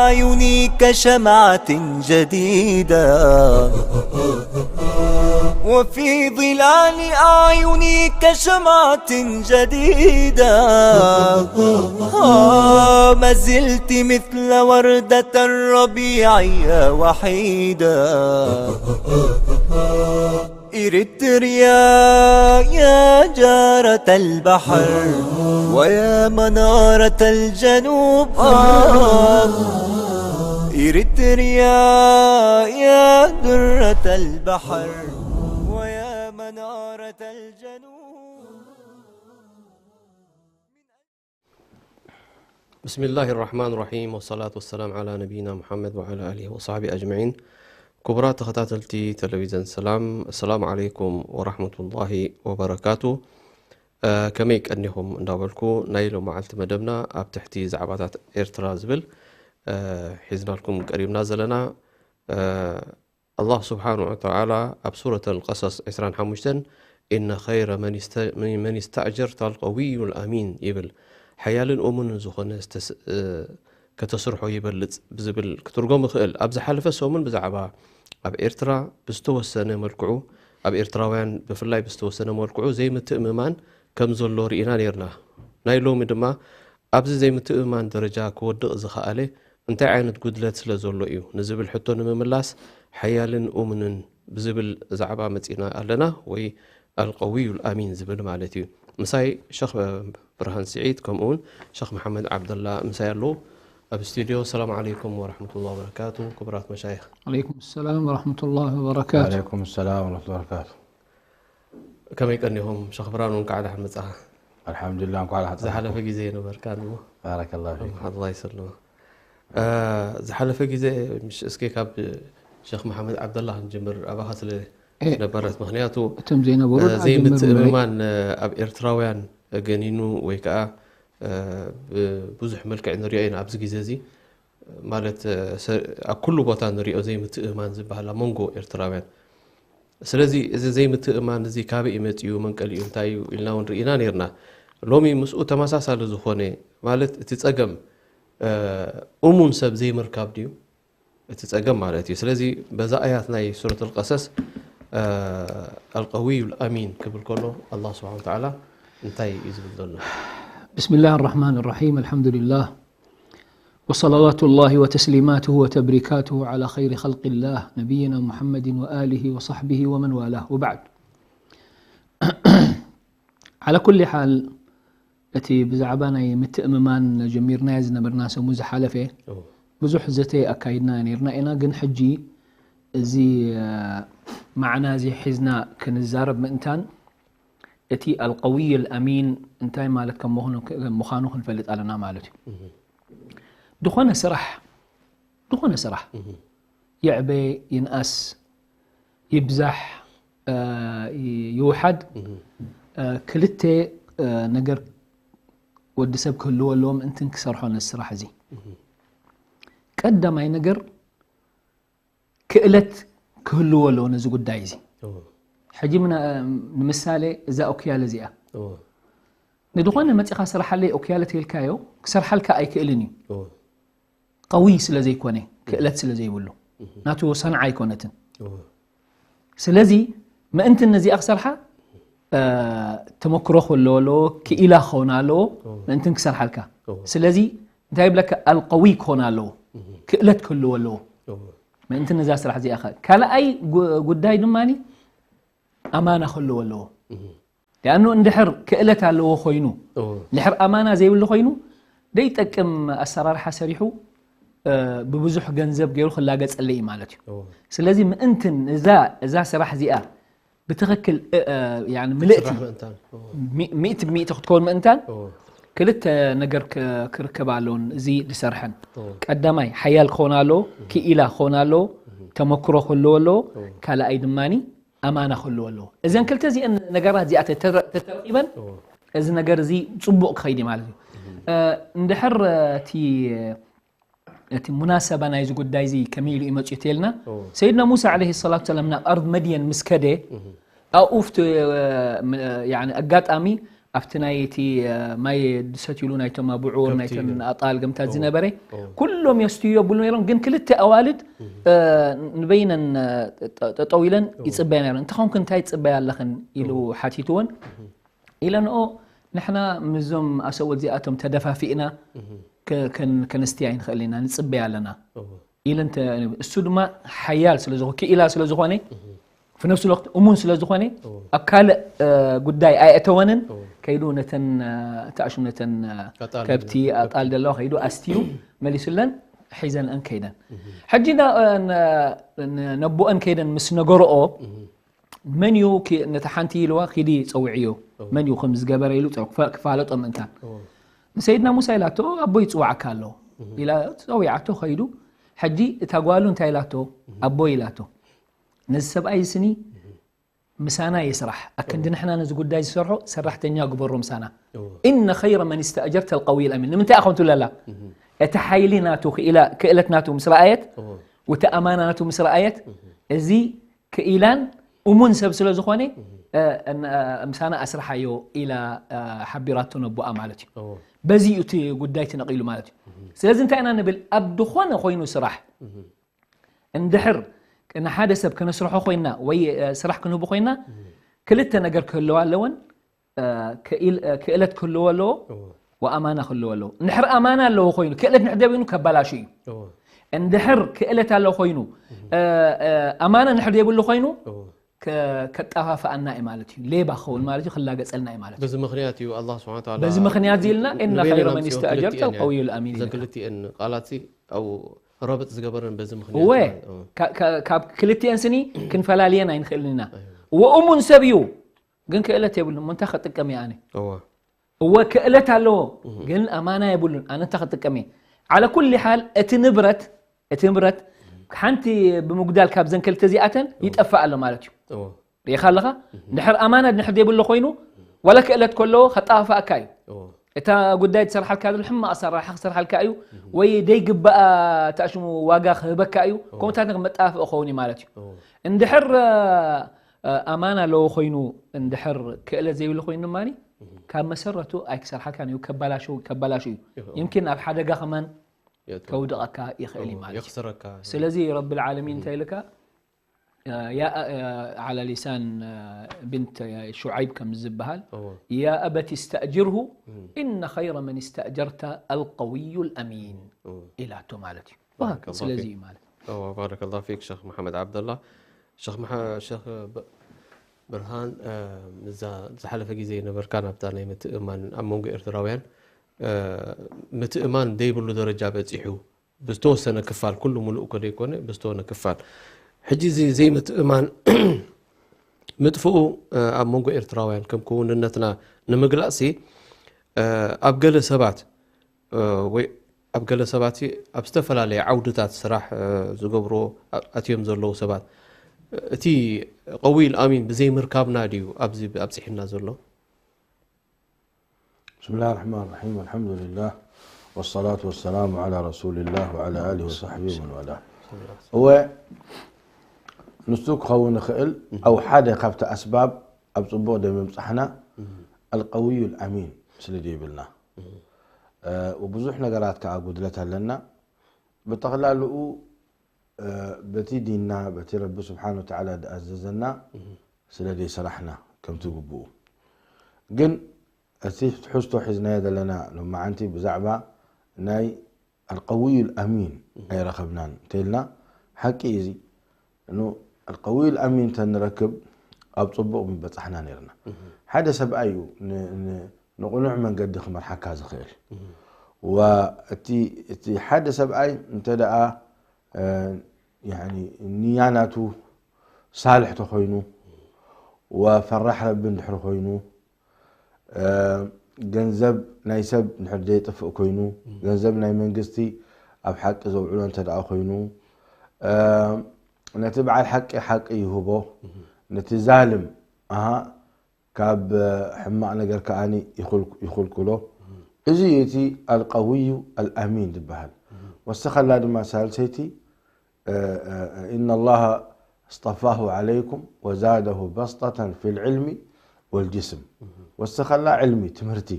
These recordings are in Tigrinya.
أعيني كشمعة جديدة، وفي ظلال أعيني كشمعة جديدة. آه، ما زلت مثل وردة الربيع يا وحيدة. إريتريا يا جارة البحر، ويا منارة الجنوب، آه. إريتريا يا درة البحر، ويا منارة الجنوب. بسم الله الرحمن الرحيم، والصلاة والسلام على نبينا محمد وعلى آله وصحبه أجمعين. ክቡራት ተኸታተልቲ ቴሌቪዥን ሰላም፣ السلام عليكم ورحمة الله وبركاته. ከመይ ቀኒኹም እንዳበልኩ፣ ናይ ሎመዓልቲ መደብና ኣብ ትሕቲ ዛዕባታት ኤርትራ ዝብል ሒዝናልኩም ቀሪብና ዘለና። ኣላህ ስብሓን ወተዓላ ኣብ ሱረት ኣልቀሰስ ዕስራን ሓሙሽተን፣ إن خير من است-، من استأجرت القوي الأمين ይብል። ሓያልን እሙንን ዝኾነ ዝተስ-፣ እ፣ ከተስርሖ ይበልጽ ብዝብል ክትርጎም ይኽእል። ኣብ ዝሓለፈ ሰሙን ብዛዕባ ኣብ ኤርትራ ብዝተወሰነ መልክዑ፣ ኣብ ኤርትራውያን ብፍላይ ብዝተወሰነ መልክዑ ዘይምትእምማን ከም ዘሎ ርኢና ነይርና። ናይ ሎሚ ድማ ኣብዚ ዘይምትእምማን ደረጃ ክወድቕ ዝኸኣለ እንታይ ዓይነት ጉድለት ስለ ዘሎ እዩ ንዝብል ሕቶ ንምምላስ፣ ሓያልን እሙንን ብዝብል ዛዕባ መጺና ኣለና፣ ወይ ኣልቀዊዩል ኣሚን ዝብል ማለት እዩ። ምሳይ ሸኽ ብርሃን ስዒድ፣ ከምኡ እውን ሸኽ መሓመድ ዓብደላ ምሳይ ኣለዉ ኣብ ስቱድዮ። ሰላም ዓለይኩም ወረሕመቱላሂ ወበረካቱ። ክቡራት መሻይኽ። عليكم السلام ورحمة الله وبركاته. وعليكم السلام ورحمة الله وبركاته. ከመይ ቀኒኹም? ሸኽ ብርሃኑ፣ እንኳዕ ደሓን መጻኻ። ኣልሓምዱሊላህ፣ እንኳዕ ደሓን ዝሓለፈ መጻኹም። ግዜ ነበርካ ንሞ። ባረከላሁ ፊኩም። ኣላህ ይሰልሞ። እ፣ ዝሓለፈ ግዜ፣ ምሽ፣ እስኪ ካብ ሸኽ መሓመድ ዓብደላ ክንጅምር፣ ኣባኻ ስለ እ፣ ዝነበረት፣ ምኽንያቱ፣ እቶም ዘይነበሩ እ፣ ደኣ ጀምር ዘይምትእምማን፣ እ፣ ኣብ ኤርትራውያን ገኒኑ ወይ ከኣ፣ እ፣ ብብዙሕ መልክዕ ንሪኦ ኢና ኣብዚ ግዜ እዚ። ማለት፣ እ፣ ሰ-፣ ኣብ ኩሉ ቦታ ንሪኦ ዘይምትእምማን ዝበሃል ኣብ መንጎ ኤርትራውያን። ስለዚ እዚ ዘይምትእምማን እዚ ካበይ እዩ መጺኡ፣ መንቀሊኡ እንታይ እዩ ኢልና እውን ርኢና ነይርና። ሎሚ ምስኡ ተመሳሳሊ ዝኾነ፣ ማለት፣ እቲ ጸገም፣ እ፣ እሙን ሰብ ዘይምርካብ ድዩ እቲ ጸገም ማለት እዩ? ስለዚ በዛ ኣያት ናይ ሱረት ኣልቀሰስ፣ እ፣ ኣልቀዊዩ ኣልኣሚን ክብል ከሎ ኣላህ ስብሓን ወተዓላ እንታይ እዩ ዝብል ዘሎ? بسم الله الرحمن الرحيم. الحمد لله. وصلوات الله وتسليماته وتبريكاته على خير خلق الله نبينا محمد وآله وصحبه ومن والاه، وبعد. على كل حال، እቲ ብዛዕባ ናይ ምትእምማን ጀሚርናዮ ዝነበርና ሰሙን ዝሓለፈ እዎ። ብዙሕ ዘተ ኣካይድና ነይርና ኢና፣ ግን ሕጂ እዚ፣ እ፣ ማዕና እዚ ሒዝና ክንዛረብ ምእንታን፣ እቲ ኣልቀዊይ ኣልኣሚን እንታይ ማለት ከም ምዃኑ፣ ምዃኑ ክንፈልጥ ኣለና ማለት እዩ። እህ። ዝኾነ ስራሕ፣ ዝኾነ ስራሕ፣ እህ። ይዕበ፣ ይንኣስ፣ ይብዛሕ፣ እ፣ ይ-፣ ይውሓድ፣ እህ። እ፣ ክልተ፣ እ፣ ነገር ወዲ ሰብ ክህልዎ ኣለዎ ምእንትን ክሰርሖ ነዚ ስራሕ እዚ። እህ። ቀዳማይ ነገር ክእለት ክህልዎ ኣለዎ ነዚ ጉዳይ እዚ። እዎ። ሕጂ ምና-፣ ንምሳሌ እዛ ኦክያል እዚኣ እዎ። ንድኾነ መጺኻ ስርሓለይ ኦክያል ተልካዮ ክሰርሓልካ ኣይክእልን እዩ። እዎ። ቀዊ ስለ ዘይኮነ፣ ክእለት ስለ ዘይብሉ፣ እህ። ናቱ ሰንዓ ኣይኮነትን። እዎ። ስለዚ ምእንትን ነዚኣ ክሰርሓ፣ እ፣ ተመክሮ ክህልዎ ኣለዎ፣ ክኢላ ክኸውን ኣለዎ፣ እዎ። ምእንትን ክሰርሓልካ። እዎ። ስለዚ እንታይ ይብለካ? ኣልቀዊ ክኾን ኣለዎ፣ እህ። ክእለት ክህልዎ ኣለዎ። እዎ። ምእንቲ ነዛ ስራሕ እዚኣ ኸ-፣ ካልኣይ ጉ-፣ ጉዳይ ድማኒ ኣማና ክህልዎ ኣለዎ። እህ። ሊኣኑ እንድሕር ክእለት ኣለዎ ኮይኑ፣ እዎ። እንድሕር ኣማና ዘይብሉ ኮይኑ፣ ደይጠቅም ኣሰራርሓ ሰሪሑ፣ እ፣ ብብዙሕ ገንዘብ ገይሩ ክላገጸለይ እዩ ማለት እዩ። እዎ። ስለዚ ምእንትን እዛ፣ እዛ ስራሕ እዚኣ ብትኽክል፣ እ፣ እ፣ ያኒ ምልእቲ ክትስራሕ ምእንታን። እዎ። ሚ-፣ ሚእቲ ብሚእቲ ክትከውን ምእንታን እዎ። ክልተ ነገር ክ-፣ ክርከብ ኣለዎን እዚ ዝሰርሐን። እዎ። ቀዳማይ ሓያል ክኾን ኣለዎ፣ እህ። ክኢላ ክኾን ኣለዎ፣ እህ። ተመክሮ ክህልዎ ኣለዎ፣ እዎ። ካልኣይ ድማኒ ኣማና ክህልዎ ኣለዎ። እዘን ክልተ እዚአን ነገራት እዚኣ ተተ-፣ ተተረኺበን እዎ። እዚ ነገር እዚ ጽቡቕ ክኸይድ እዩ ማለት እዩ። እህ። እ፣ እንድሕር እቲ እቲ ሙናሰባ ናይዚ ጉዳይ እዚ ከመይ ኢሉ እዩ መጺኡ ተልና፣ እዎ። ሰይድና ሙሳ ዓለይሂ ሰላቱ ሰላም ናብ ኣርድ መድየን ምስ ከደ፣ እህ። ኣብኡ ፍት-፣ ም-፣ ያኒ ኣጋጣሚ ኣብቲ ናይ እቲ ማይ ድሰትሉ ናይቶም ኣቡዑር ናይተን ኣጣል ገምታት ዝነበረ ኩሎም የስትዩ የብሉ ነይሮም። ግን ክልተ ኣዋልድ ንበይነን ጠጠው ኢለን ይፅበያ ነይረን። እንተኾንክ እንታይ ትፅበያ ኣለኽን ኢሉ ሓቲትወን። ኢለንኦ ንሕና ምዞም ኣሰብኡት እዚኣቶም ተደፋፊእና ከነስትይ ኣይንኽእል ኢና፣ ንፅበያ ኣለና ኢለን። እሱ ድማ ሓያል ስለዝኾ ክኢላ ስለዝኾነ ብነፍሲ ወከፍ እሙን ስለ ዝኾነ ኣብ ካልእ ጉዳይ ኣየእተወንን። ከይዱ ነተን ተኣሽሙ ነተን ከብቲ ኣጣል ዘለዋ ከይዱ ኣስትዩ መሊሱለን ሒዘንአን ከይደን። ሕጂ ነቦአን ከይደን ምስ ነገረኦ መን እዩ ነታ ሓንቲ ኢልዋ ኪዲ ፀውዕዮ መን እዩ ከም ዝገበረ ኢሉ ክፋለጦ ምእንታን ንሰይድና ሙሳ ኢላቶ ኣቦይ ይፅዋዕካ ኣሎ ኢላ ፀዊዓቶ ከይዱ። ሕጂ እታ ጓሉ እንታይ ኢላቶ ኣቦይ ኢላቶ ነዚ ሰብኣይ ስኒ ምሳና ይስራሕ ኣክንዲ ንሕና ነዚ ጉዳይ ዝሰርሖ ሰራሕተኛ ግበሮ ምሳና። إن خير من استأجرت القوي الأمين ንምንታይ ኣኸምቱ ለላ እቲ ሓይሊ ናቱ ክእለት ናቱ ምስ ረኣየት ወቲ ኣማና ናቱ ምስ ረኣየት እዚ ክኢላን እሙን ሰብ ስለ ዝኾነ ምሳና ኣስርሓዮ ኢላ ሓቢራቶ ነቦኣ ማለት እዩ። በዚ እዩ እቲ ጉዳይ ትነቒሉ ማለት እዩ። ስለዚ እንታይ ኢና ንብል ኣብ ዝኾነ ኮይኑ ስራሕ እንድሕር ንሓደ ሰብ ከነስርሖ ኮይና ወይ ስራሕ ክንህቡ ኮይና ክልተ ነገር ክህልዋ ኣለወን። ክእለት ክህልዎ ኣለዎ ወኣማና ክህልዎ ኣለዎ። እንድሕር ኣማና ኣለዎ ኮይኑ ክእለት ንሕር ዘይብሉ ከበላሹ እዩ። እንድሕር ክእለት ኣለዎ ኮይኑ ኣማና ንሕር ዘይብሉ ኮይኑ ከጣፋፍኣና እዩ ማለት እዩ። ሌባ ክኸውን ማለት እዩ፣ ክላገጸልና እዩ ማለት እዩ። በዚ ምኽንያት እዩ ኣላህ ስብሓነ ወተዓላ በዚ ምኽንያት እዚ ኢልና إن خير من استأجرت القوي الأمين እዘን ክልቲኤን ቃላት ኣብኡ ረብጥ ዝገበረን በዚ ምኽንያት እወ፣ ማለት እዩ። ካብ ክልቲኤን ስኒ ክንፈላልየን ኣይንኽእልን ኢና። እወ እሙን ሰብ እዩ፣ ግን ክእለት የብሉን። እሞ እንታይ ከጥቀም እየ ኣነ? እወ። እወ ክእለት ኣለዎ፣ ግን ኣማና የብሉን። ኣነ እንታይ ከጥቀም እየ? ዓለ ኩሊ ሓል እቲ ንብረት እቲ ንብረት ሓንቲ ብምጉዳል ካብዘን ክልተ እዚኣተን ይጠፍእ ኣሎ ማለት እዩ። ርኢኻ ኣለኻ? እንድሕር ኣማና ድንሕር ዘይብሎ ኮይኑ ዋላ ክእለት ከለዎ ከጠፋፍኣካ እዩ። እታ ጉዳይ ትሰርሓልካ ዘሎ ሕማቕ ኣሰራርሓ ክሰርሓልካ እዩ፣ ወይ ደይግባእ ተኣሽሙ ዋጋ ክህበካ እዩ። ከምኡታት መጠፋፍኢ ክኸውን እዩ ማለት እዩ። እንድሕር ኣማና ኣለዎ ኮይኑ እንድሕር ክእለት ዘይብሉ ኮይኑ ድማ ካብ መሰረቱ ኣይክሰርሓልካን እዩ። ከበላሹ ከበላሹ እዩ። ይምኪን ኣብ ሓደጋ ከማን ከውድቐካ ይኽእል እዩ ማለት እዩ። ስለዚ ረብል ዓለሚን እንታይ ኢልካ على لسان بنت شعيب ከም ዝበሃል يا أبت استأجره إن خير من استأجرت القوي الأمين ኢላቶ ማለት እዩ። ስለዚ እዩ ማለት ባረከላሁ ፊክ ሸኽ መሓመድ ዓብደላ። ሸኽ ብርሃን፣ እዛ ዝሓለፈ ግዜ ነበርካ ናብታ ናይ ምትእምማን ኣብ መንጎ ኤርትራውያን ምትእምማን ዘይብሉ ደረጃ በፂሑ ብዝተወሰነ ክፋል፣ ኩሉ ሙሉእ እኮ ዘይኮነ ብዝተወነ ክፋል። ሕጂ እዚ ዘይምትእምማን ምጥፍኡ ኣብ መንጎ ኤርትራውያን ከም ክውንነትና ንምግላፅሲ ኣብ ገለ ሰባት ወይ ኣብ ገለ ሰባት ኣብ ዝተፈላለየ ዓውድታት ስራሕ ዝገብርዎ ኣትዮም ዘለዉ ሰባት እቲ ቀዊል ኣሚን ብዘይምርካብና ድዩ ኣብዚ ኣብፂሕና ዘሎ? بسم الله الرحمن الرحيم الحمد لله والصلاة والسلام على رسول الله وعلى آله وصحبه ومن والاه እወ ንሱ ክኸውን ይኽእል ኣብ ሓደ ካብቲ ኣስባብ ኣብ ፅቡቕ ደምምፃሕና القوي الأمين ስለ ዘይብልና ብዙሕ ነገራት ከዓ ጉድለት ኣለና ብጠቕላልኡ በቲ ዲንና በቲ ረቢ ስብሓን ወተዓላ ዝኣዘዘና ስለ ዘይሰራሕና ከምቲ ግብኡ ግን እቲ ትሕዝቶ ሒዝናዮ ዘለና ሎማዓንቲ ብዛዕባ ናይ القوي الأمين ኣይረኸብናን እንተኢልና ሓቂ እዚ القوي الأمين ተንረክብ ኣብ ፅቡቕ ምበፃሕና ነይርና ሓደ ሰብኣይ እዩ ንቕኑዕ መንገዲ ክመርሓካ ዝኽእል እቲ ሓደ ሰብኣይ እንተ ደኣ ንያ ናቱ ሳልሕ ተኾይኑ ወፈራሕ ረቢ እንድሕር ኮይኑ ገንዘብ ናይ ሰብ እንድሕር ዘይጥፍእ ኮይኑ ገንዘብ ናይ መንግስቲ ኣብ ሓቂ ዘውዕሎ እንተ ደኣ ኮይኑ ነቲ በዓል ሓቂ ሓቂ ይህቦ ነቲ ዛልም ኣሃ ካብ ሕማቕ ነገር ከኣ ይኹልኩሎ እዚ እቲ القوي الأمين ዝበሃል ወሰኸላ ድማ ሳልሰይቲ إن الله اصطفاه عليكم وزاده بسطة في العلم والجسم ወሰኸላ ዕልሚ ትምህርቲ።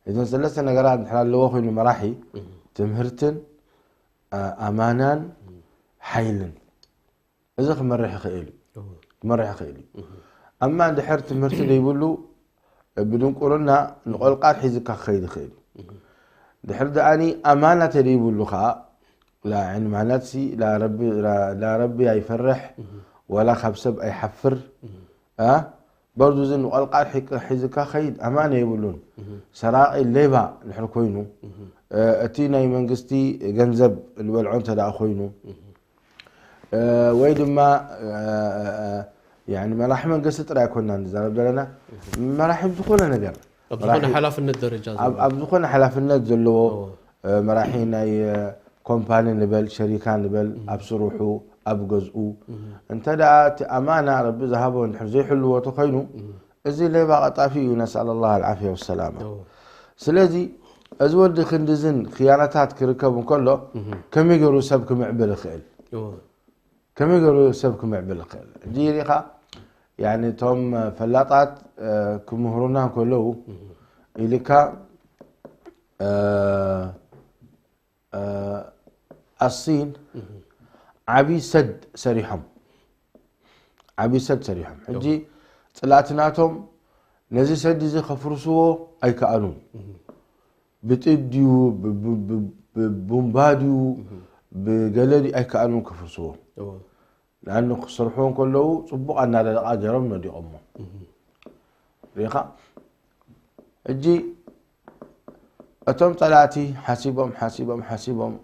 እዘን ሰለስተ ነገራት እንድሕር ኣለዎ ኮይኑ መራሒ ትምህርትን ኣማናን ሓይልን እዚ ክመርሕ ይኽእል እዩ። ክመርሕ ይኽእል እዩ። ኣማ እንድሕር ትምህርቲ ዘይብሉ ብድንቁርና ንቆልቃል ሒዝካ ክኸይድ ይኽእል እዩ። ድሕር ደኣኒ ኣማና ተደይብሉ ከዓ ላ ዕልሚ ማለት ሲ ላ ረቢ ኣይፈርሕ ወላ ካብ ሰብ ኣይሓፍር። በርዱ እዚ ንቆልቃል ሒዝካ ኸይድ ኣማና የብሉን። ሰራቂ ሌባ ድሕር ኮይኑ እቲ ናይ መንግስቲ ገንዘብ ዝበልዖ እንተ ደኣ ኮይኑ ወይ ድማ መራሒ መንግስቲ ጥራይ ኣይኮና ንዛረብ ዘለና መራሒ ዝኾነ ነገር ኣብ ዝኾነ ሓላፍነት ደረጃ ኣብ ዝኾነ ሓላፍነት ዘለዎ መራሒ ናይ ኮምፓኒ ንበል ሸሪካ ንበል ኣብ ስርሑ ኣብ ገዝኡ እንተ ደኣ እቲ ኣማና ረቢ ዝሃቦ እንድሕር ዘይሕልዎ ተኮይኑ እዚ ሌባ ቀጣፊ እዩ ነስኣል ላህ ኣልዓፍያ ወሰላማ ስለዚ እዚ ወዲ ክንድዝን ክያነታት ክርከብ እንከሎ ከመይ ገይሩ ሰብ ክምዕብል ይኽእል ከመይ ገይሩ ሰብ ክምዕብል ይኽእል ሕጂ ሪኻ ያኒ እቶም ፈላጣት ክምህሩና እንከለዉ ኢልካ ኣሲን ዓብዪ ሰድ ሰሪሖም ዓብዪ ሰድ ሰሪሖም ሕጂ ፅላእቲ ናቶም ነዚ ሰድ እዚ ከፍርስዎ ኣይከኣሉን ብጥድ ድዩ ብቡምባ ድዩ ብገለ ድዩ ኣይከኣሉን ከፍርስዎ ንኣኑ ክሰርሑ እንከለዉ ፅቡቕ ኣናዳድቓ ገይሮም ነዲቖሞ ሪኻ ሕጂ እቶም ፀላእቲ ሓሲቦም ሓሲቦም ሓሲቦም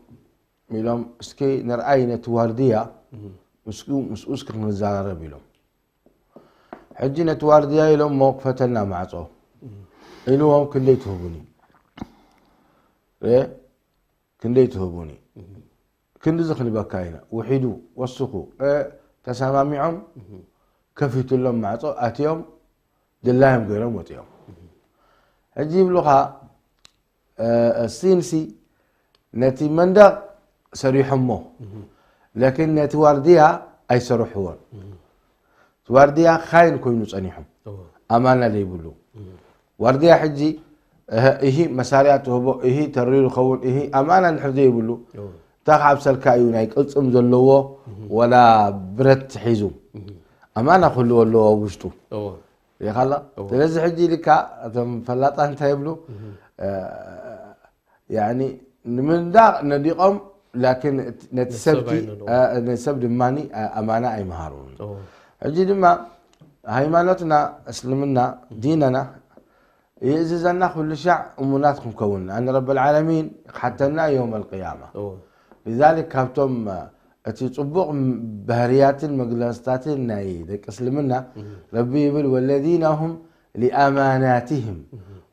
ኢሎም እስኪ ንርኣይ ነቲ ዋርድያ ምስኡ እስኪ ክንዘራረብ ኢሎም ሕጂ ነቲ ዋርድያ ኢሎም ሞ ክፈተልና ማዕፆ ኢልዎም ክንደይ ትህቡኒ ክንደይ ትህቡኒ ክንድዚ ክንበካ ኢና ውሒዱ ወስኹ ተሰማሚዖም ከፊትሎም ማዕፆ ኣትዮም ድላዮም ገይሮም ወፂኦም ሕጂ ይብሉኻ ሲንሲ ነቲ መንደቕ ሰሪሖሞ ለኪን ነቲ ዋርድያ ኣይሰርሕዎን ዋርድያ ካይን ኮይኑ ፀኒሑ ኣማና ዘይብሉ ዋርድያ ሕጂ እህ መሳርያ ትህቦ እህ ተሪሩ ኸውን እህ ኣማና እንድሕር ዘይብሉ እታ ክዓብሰልካ እዩ ናይ ቅልፅም ዘለዎ ወላ ብረት ሒዙ ኣማና ክህልዎ ኣለዎ ኣብ ውሽጡ ሪኻላ ስለዚ ሕጂ ኢልካ እቶም ፈላጣ እንታይ ይብሉ ንምንዳቕ ነዲቖም ላኪን ነቲ ሰብቲ ነቲ ሰብ ድማ ኣማና ኣይምሃሩን ሕጂ ድማ ሃይማኖትና እስልምና ዲነና ይእዝዘና ኩሉ ሻዕ እሙናት ክንከውን ኣነ ረብ ልዓለሚን ክሓተና የውም ኣልቅያማ ሊዛሊክ ካብቶም እቲ ፅቡቕ ባህርያትን መግለፅታትን ናይ ደቂ እስልምና ረቢ ይብል ወለዚነ ሁም ሊኣማናትህም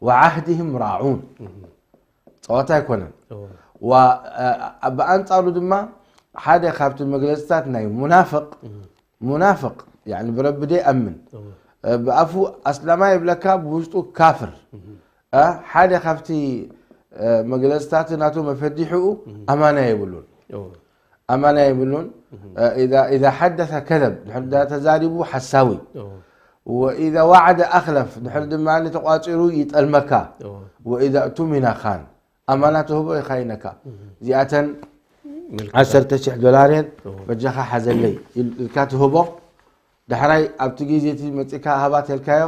ወዓህድህም ራዑን ፀዋታ ኣይኮነን ብኣንፃሩ ድማ ሓደ ካብቲ መግለፅታት ናይ ሙናፍቅ ሙናፍቅ ብረቢ ደይ ኣምን ብኣፉ ኣስላማ ይብለካ ብውሽጡ ካፍር ሓደ ካብቲ መግለፅታት ናቱ መፈዲሕኡ ኣማና የብሉን ኣማና የብሉን إذا حدث كذب ድሕር ተዛሪቡ ሓሳዊ وإذا وعد أخلف ድሕር ድማ ተቋፂሩ ይጠልመካ وإذا اؤتمن خان ኣማና ትህቦ ይኻይነካ እዚኣተን ዓሰርተ ሽሕ ዶላር እየን በጃኻ ሓዘለይ ኢልካ ትህቦ ዳሕራይ ኣብቲ ግዜ እቲ መፂእካ ሃባ ተልካዮ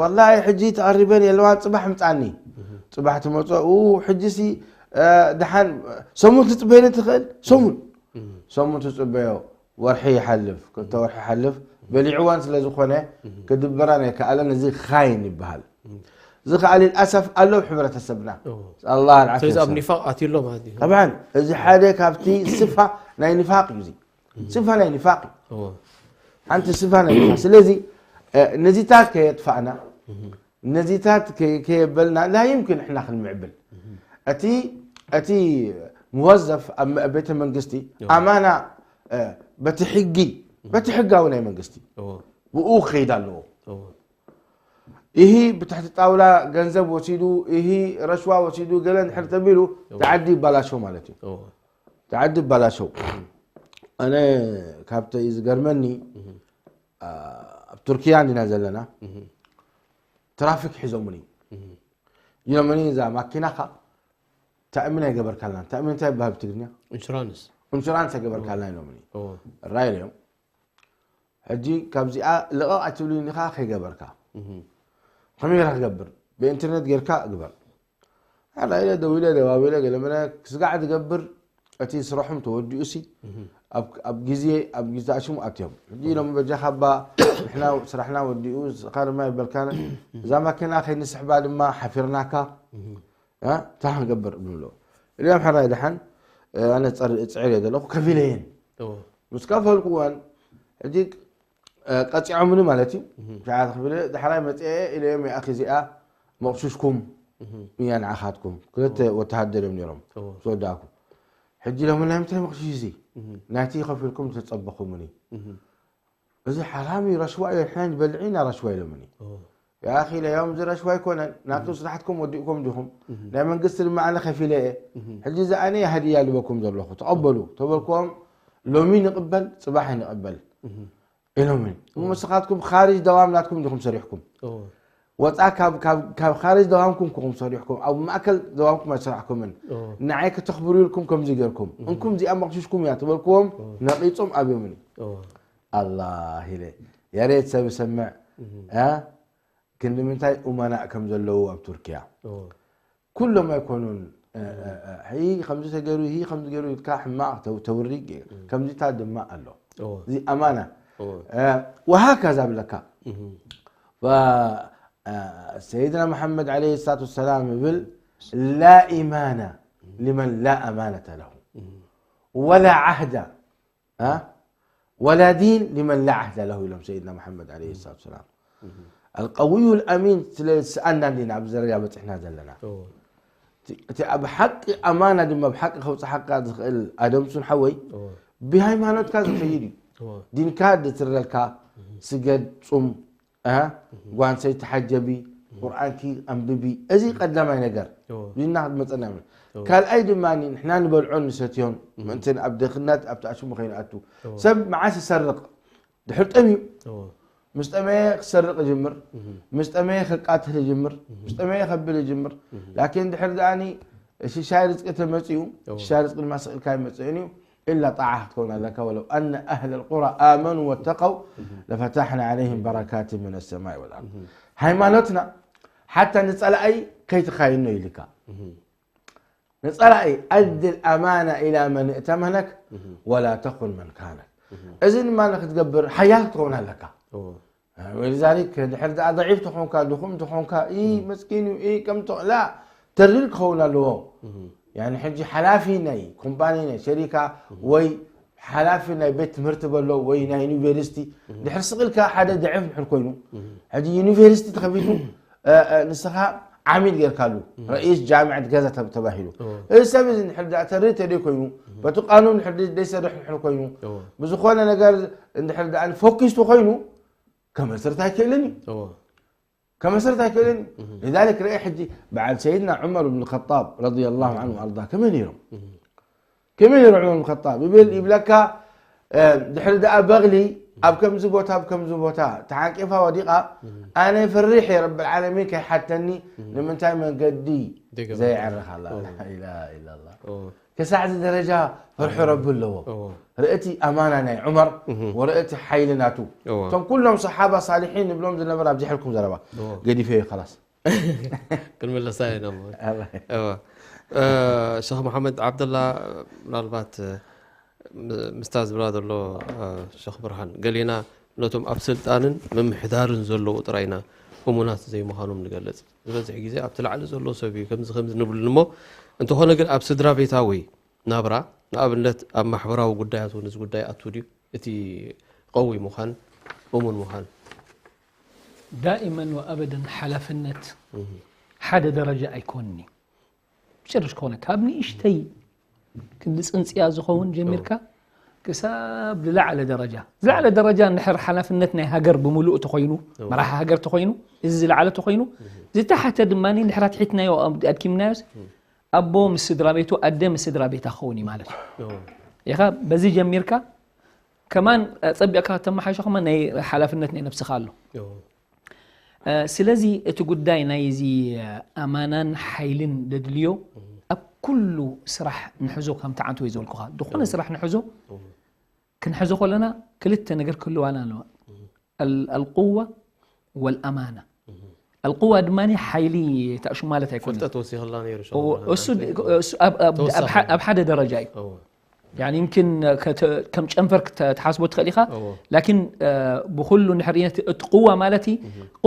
ወላሂ ሕጂ ተቐሪበን የለዋን ፅባሕ ምፃኒ ፅባሕ ትመፆ ሕጂሲ ደሓን ሰሙን ትፅበየኒ ትኽእል ሰሙን ሰሙን ትፅበዮ ወርሒ ይሓልፍ ክልተ ወርሒ ይሓልፍ በሊዕዋን ስለ ዝኾነ ክድበራን ኣይከኣለን እዚ ኻይን ይበሃል እዚ ከዓ ልልኣሰፍ ኣሎ ኣብ ሕብረተሰብና ኣላ ስለዚ ኣብ ኒፋቅ ኣትዩ ኣሎ ማለት እዩ ጠብዓን እዚ ሓደ ካብቲ ስፋ ናይ ኒፋቅ እዩ እዚ ስፋ ናይ ኒፋቅ እዩ ሓንቲ ስፋ ናይ ኒፋቅ ስለዚ ነዚታት ከየጥፋእና ነዚታት ከየበልና ላ ይምክን ንሕና ክንምዕብል እቲ እቲ ሙወዘፍ ኣብ ቤተ መንግስቲ ኣማና በቲ ሕጊ በቲ ሕጋዊ ናይ መንግስቲ ብኡ ክኸይድ ኣለዎ ይህ ብትሕቲ ጣውላ ገንዘብ ወሲዱ ይህ ረሽዋ ወሲዱ ገለ እንድሕር ተቢሉ ተዓዲ ይባላሸው ማለት እዩ ተዓዲ ይባላሸው ኣነ ካብተ እዩ ዝገርመኒ ኣብ ቱርኪያ እንዲና ዘለና ትራፊክ ሒዞምኒ ኢሎምኒ። እዛ ማኪናኻ ታእሚን ኣይገበርካልናን። ታእሚን እንታይ ይበሃል ብትግርኛ? ኢንሹራንስ። ኢንሹራንስ ኣይገበርካልናን ኢሎምኒ። እዎ። ራይ ኢለዮም። ሕጂ ካብዚኣ ልቐቕ ኣይትብልኒ ኢኻ ከይገበርካ። ከመይ ጌርካ ክገብር? ብኢንተርኔት ጌርካ ግበር። ኣላ ኢለ ደዊለ ደዋዊለ ገለመለ ክስጋዕ ዝገብር እቲ ስራሖም ተወዲኡ ሲ ኣብ ኣብ ግዜ ኣብ ግዜ ኣሽሙ ኣትዮም ሕጂ ኢሎም በጃኻ ባ ንሕና ስራሕና ወዲኡ ስኻ ድማ ይበልካና እዛ ማኪና ከይንስሕባ ድማ ሓፊርናካ እ እንታይ ክንገብር ንብሎ እዚኦም ሕራይ ደሓን ኣነ ጸር- ጽዕር እየ ዘለኹ ከፊለ እየን እዎ። ምስ ከፈልኩወን ሕጂ እ፣ ቀጺዖምኒ ማለት እዩ ሸዓ ክፍለ ዳሕራይ መጽአ ኢለዮም ይኣኺ እዚኣ መቕሽሽኩም እያ ንዓኻትኩም ክልተ ወተሃደር እዮም ነይሮም እዎ። ዝወዳእኩ ሕጂ ኢሎም ናይ ምንታይ መቕሽሽ እዚ ናይቲ ከፊልኩም ተጸበኹምኒ እዚ ሓራም እዩ ረሽዋ እዩ ንሕና ንበልዕ ኢና ረሽዋ ኢሎምኒ ያኺ ኢለዮም እዚ ረሽዋ ኣይኮነን ናቱ ስራሕትኩም ወዲእኩም ዲኹም ናይ መንግስቲ ድማ ኣነ ከፊለ እየ ሕጂ እዚ ኣነ እየ ሃድያ ልበኩም ዘለኹ ተቐበሉ ተበልክዎም ሎሚ ንቕበል ጽባሕ ንቕበል ኢሎምኒ እሞ ንስኻትኩም ካርጅ ደዋም ናትኩም ዲኹም ሰሪሕኩም እዎ። ወፃ ካብ ካብ ካብ ካርጅ ደዋምኩም ኩኹም ሰሪሕኩም ኣብ ማእከል ደዋምኩም ኣይሰራሕኩምን እዎ። ንዓይ ከተኽብሩ ኢልኩም ከምዚ ገርኩም እንኩም እዚኣ መቕሽሽኩም እያ ትበልክዎም ነቒፆም ኣብዮምኒ እዎ። ኣላ ኢለ ያሬት ሰብ ይሰምዕ እ? ክንዲ ምንታይ ኡመናእ ከም ዘለዉ ኣብ ቱርኪያ እዎ። ኩሎም ኣይኮኑን እ፣ እ፣ እ፣ ሂ ከምዚ ተገይሩ ሂ ከምዚ ገይሩ ኢልካ ሕማቕ ተው- ተውሪ ገይሩ ከምዚታት ድማ ኣሎ እዎ። እዚ ኣማና እዎ። እ፣ ወሃከዛ ብለካ እህ። ف- እ፣ ሰይድና መሓመድ ዓለይሂ ሰላቱ ወሰላም ይብል ላ ኢማና ሊመን ላ ኣማነተ ለሁ ወላ ዓህዳ እ፣ ወላ ዲን ሊመን ላ ዓህዳ ለሁ ኢሎም ሰይድና መሓመድ ዓለይሂ ሰላቱ ወሰላም القوي الأمين ስለ ዝሰኣና እንዲና ኣብዚ ደረጃ በፂሕና ዘለና እዎ። እቲ- እቲ ኣብ ሓቂ ኣማና ድማ ብሓቂ ከብፅሓካ ዝኽእል ኣደምሱን ሓወይ እዎ። ብሃይማኖትካ ዝኸይድ እዩ እዎ። ዲንካ ድትረልካ ስገድ ፁም እ፣ ጓንሰይ ተሓጀቢ ቁርኣንኪ ኣንብቢ እዚ ቀዳማይ ነገር እዎ። ዲንና ክትመፀና ይብል እዎ። ካልኣይ ድማ ንሕና ንበልዖን ንሰትዮን ምእንትን ኣብ ድኽነት ኣብቲ ኣሽሙ ከይንኣቱ ሰብ መዓስ ይሰርቕ ድሕር ጠምዩ እዎ። ምስ ጠመየ ክሰርቕ ይጅምር ምስ ጠመየ ከቃትል ይጅምር ምስ ጠመየ ከብል ይጅምር ላኪን ድሕር ደኣኒ ሽሻይ ርዝቂ ተመፅኡ እዎ። ሽሻይ ርዝቂ ድማ ስቕ ኢልካ ይመፅእን እዩ ኢላ ጣዓ ክትከውን ኣለካ ወለው ኣነ ኣህል ልቁራ ኣመኑ ወተቀው ለፈታሕና ዓለይህም በረካት ምን ሰማይ ወልኣርድ ሃይማኖትና ሓታ ንፀላኣይ ከይትኻይኖ ኢልካ ንፀላኣይ ኣድል ኣማና ኢላ መን እእተመነክ ወላ ተኹን መን ካነክ እዚ ድማ ንክትገብር ሓያል ክትኸውን ኣለካ እዎ። ولذلك ድሕር ደኣ ضعيف ተኾንካ ድኹም ተኾንካ ኢ መስኪን እዩ ኢ ከም ላ ተሪር ክኸውን ኣለዎ يعني ሕጂ ሓላፊ ናይ ኮምፓኒ ናይ ሸሪካ ወይ ሓላፊ ናይ ቤት ትምህርቲ በሎ ወይ ናይ ዩኒቨርሲቲ ድሕር ስቕ ኢልካ ሓደ ضعيف ድሕር ኮይኑ ሕጂ ዩኒቨርሲቲ ተኸፊቱ እ፣ እ፣ ንስኻ ዓሚድ ጌርካሉ ረኢስ ጃምዕት ገዛ ተብ- ተባሂሉ እዚ ሰብ እዚ ድሕር ደኣ ተሪር ተደይ ኮይኑ በቲ ቃኑን ድሕር ደይ- ደይሰርሕ ድሕር ኮይኑ እዎ። ብዝኾነ ነገር እንድሕር ደኣ ፎኪስ ተኾይኑ ከመስርት ኣይክእልን እዩ እዎ። ከመስርት ኣይክእልን እዩ لذلك ርአ ሕጂ በዓል ሰይድና ዑመር ብን ኸጣብ ረዲየላሁ ዐንሁ ወኣርዳ ከመይ ነይሮም ከመይ ነይሩ ዑመር ብን ኸጣብ ይብል ይብለካ እ፣ ድሕሪ ደኣ በቕሊ ኣብ ከምዚ ቦታ ኣብ ከምዚ ቦታ ተሓቂፋ ወዲቓ ኣነ ፈሪሕ እየ ረብል ዓለሚን ከይሓተኒ ንምንታይ መንገዲ ደገ ዘይዕርኽ ኣላ ላኢላሃ ኢላላህ እዎ። ክሳዕ እዚ ደረጃ ፈርሒ ረቢ ኣለዎ እዎ። ርእቲ ኣማና ናይ ዑመር ወርእቲ ሓይሊ ናቱ እዎ። እቶም ኩሎም ሰሓባ ሳሊሒን ንብሎም ዝነበረ ኣብዚ ሕልኩም ዘረባ እዎ። ገዲፈዮ ከላስ ክንምለሳ ኢና እሞ። ኣላ እዎ። እ፣ ሸኽ መሓመድ ዓብደላ ምናልባት እ፣ ም- ምስታ ዝብላ ዘሎ እ፣ ሸኽ ብርሃን ገሊና ነቶም ኣብ ስልጣንን ምምሕዳርን ዘለዉ ጥራይና እሙናት ዘይምዃኖም ንገልጽ ዝበዝሕ ግዜ ኣብቲ ላዕሊ ዘሎ ሰብ እዩ ከምዚ ከምዚ ንብሉ እሞ እንተኾነ ግን ኣብ ስድራ ቤታዊ ናብራ ንኣብነት ኣብ ማሕበራዊ ጉዳያት እውን እዚ ጉዳይ ኣቱ ድዩ እቲ ቀዊ ምዃን እሙን ምዃን ዳኢመን ወኣበደን ሓላፍነት ሓደ ደረጃ ኣይኮንኒ ጭርሽ ክኾነ ካብ ንእሽተይ ክንዲ ፅንፅያ ዝኸውን ጀሚርካ ክሳብ ዝለዓለ ደረጃ ዝለዓለ ደረጃ እንድሕር ሓላፍነት ናይ ሃገር ብምሉእ ተኮይኑ መራሒ ሃገር ተኮይኑ እዚ ዝለዓለ ተኮይኑ ዝተሓተ ድማ እንድሕር ኣትሒትናዮ ኣድኪምናዮስ ኣቦ ምስ ስድራ ቤቱ ኣደ ምስ ስድራ ቤታ ክኸውን እዩ ማለት እዩ ኢኻ በዚ ጀሚርካ ከማን ፀቢቕካ ከተመሓይሾ ከማን ናይ ሓላፍነት ናይ ነብስኻ ኣሎ ስለዚ እቲ ጉዳይ ናይዚ ኣማናን ሓይልን ደድልዮ ኣብ ኩሉ ስራሕ ንሕዞ፣ ከምቲ ዓንተ ወይ ዝበልኩኻ ዝኾነ ስራሕ ንሕዞ፣ ክንሕዞ ከለና ክልተ ነገር ክህልዋና ኣለዋ። ኣልቁዋ ወልኣማና። ኣልቁዋ ድማ ሓይሊ ታእሹ ማለት ኣይኮነ። ፍልጠት ወሲኽላ ነይሩ። እሱ ኣብ ሓደ ደረጃ እዩ። ይምክን ከም ጨንፈር ክትሓስቦ ትኽእል ኢኻ። ላኪን ብኩሉ ንሕርነት እቲ ቁዋ ማለት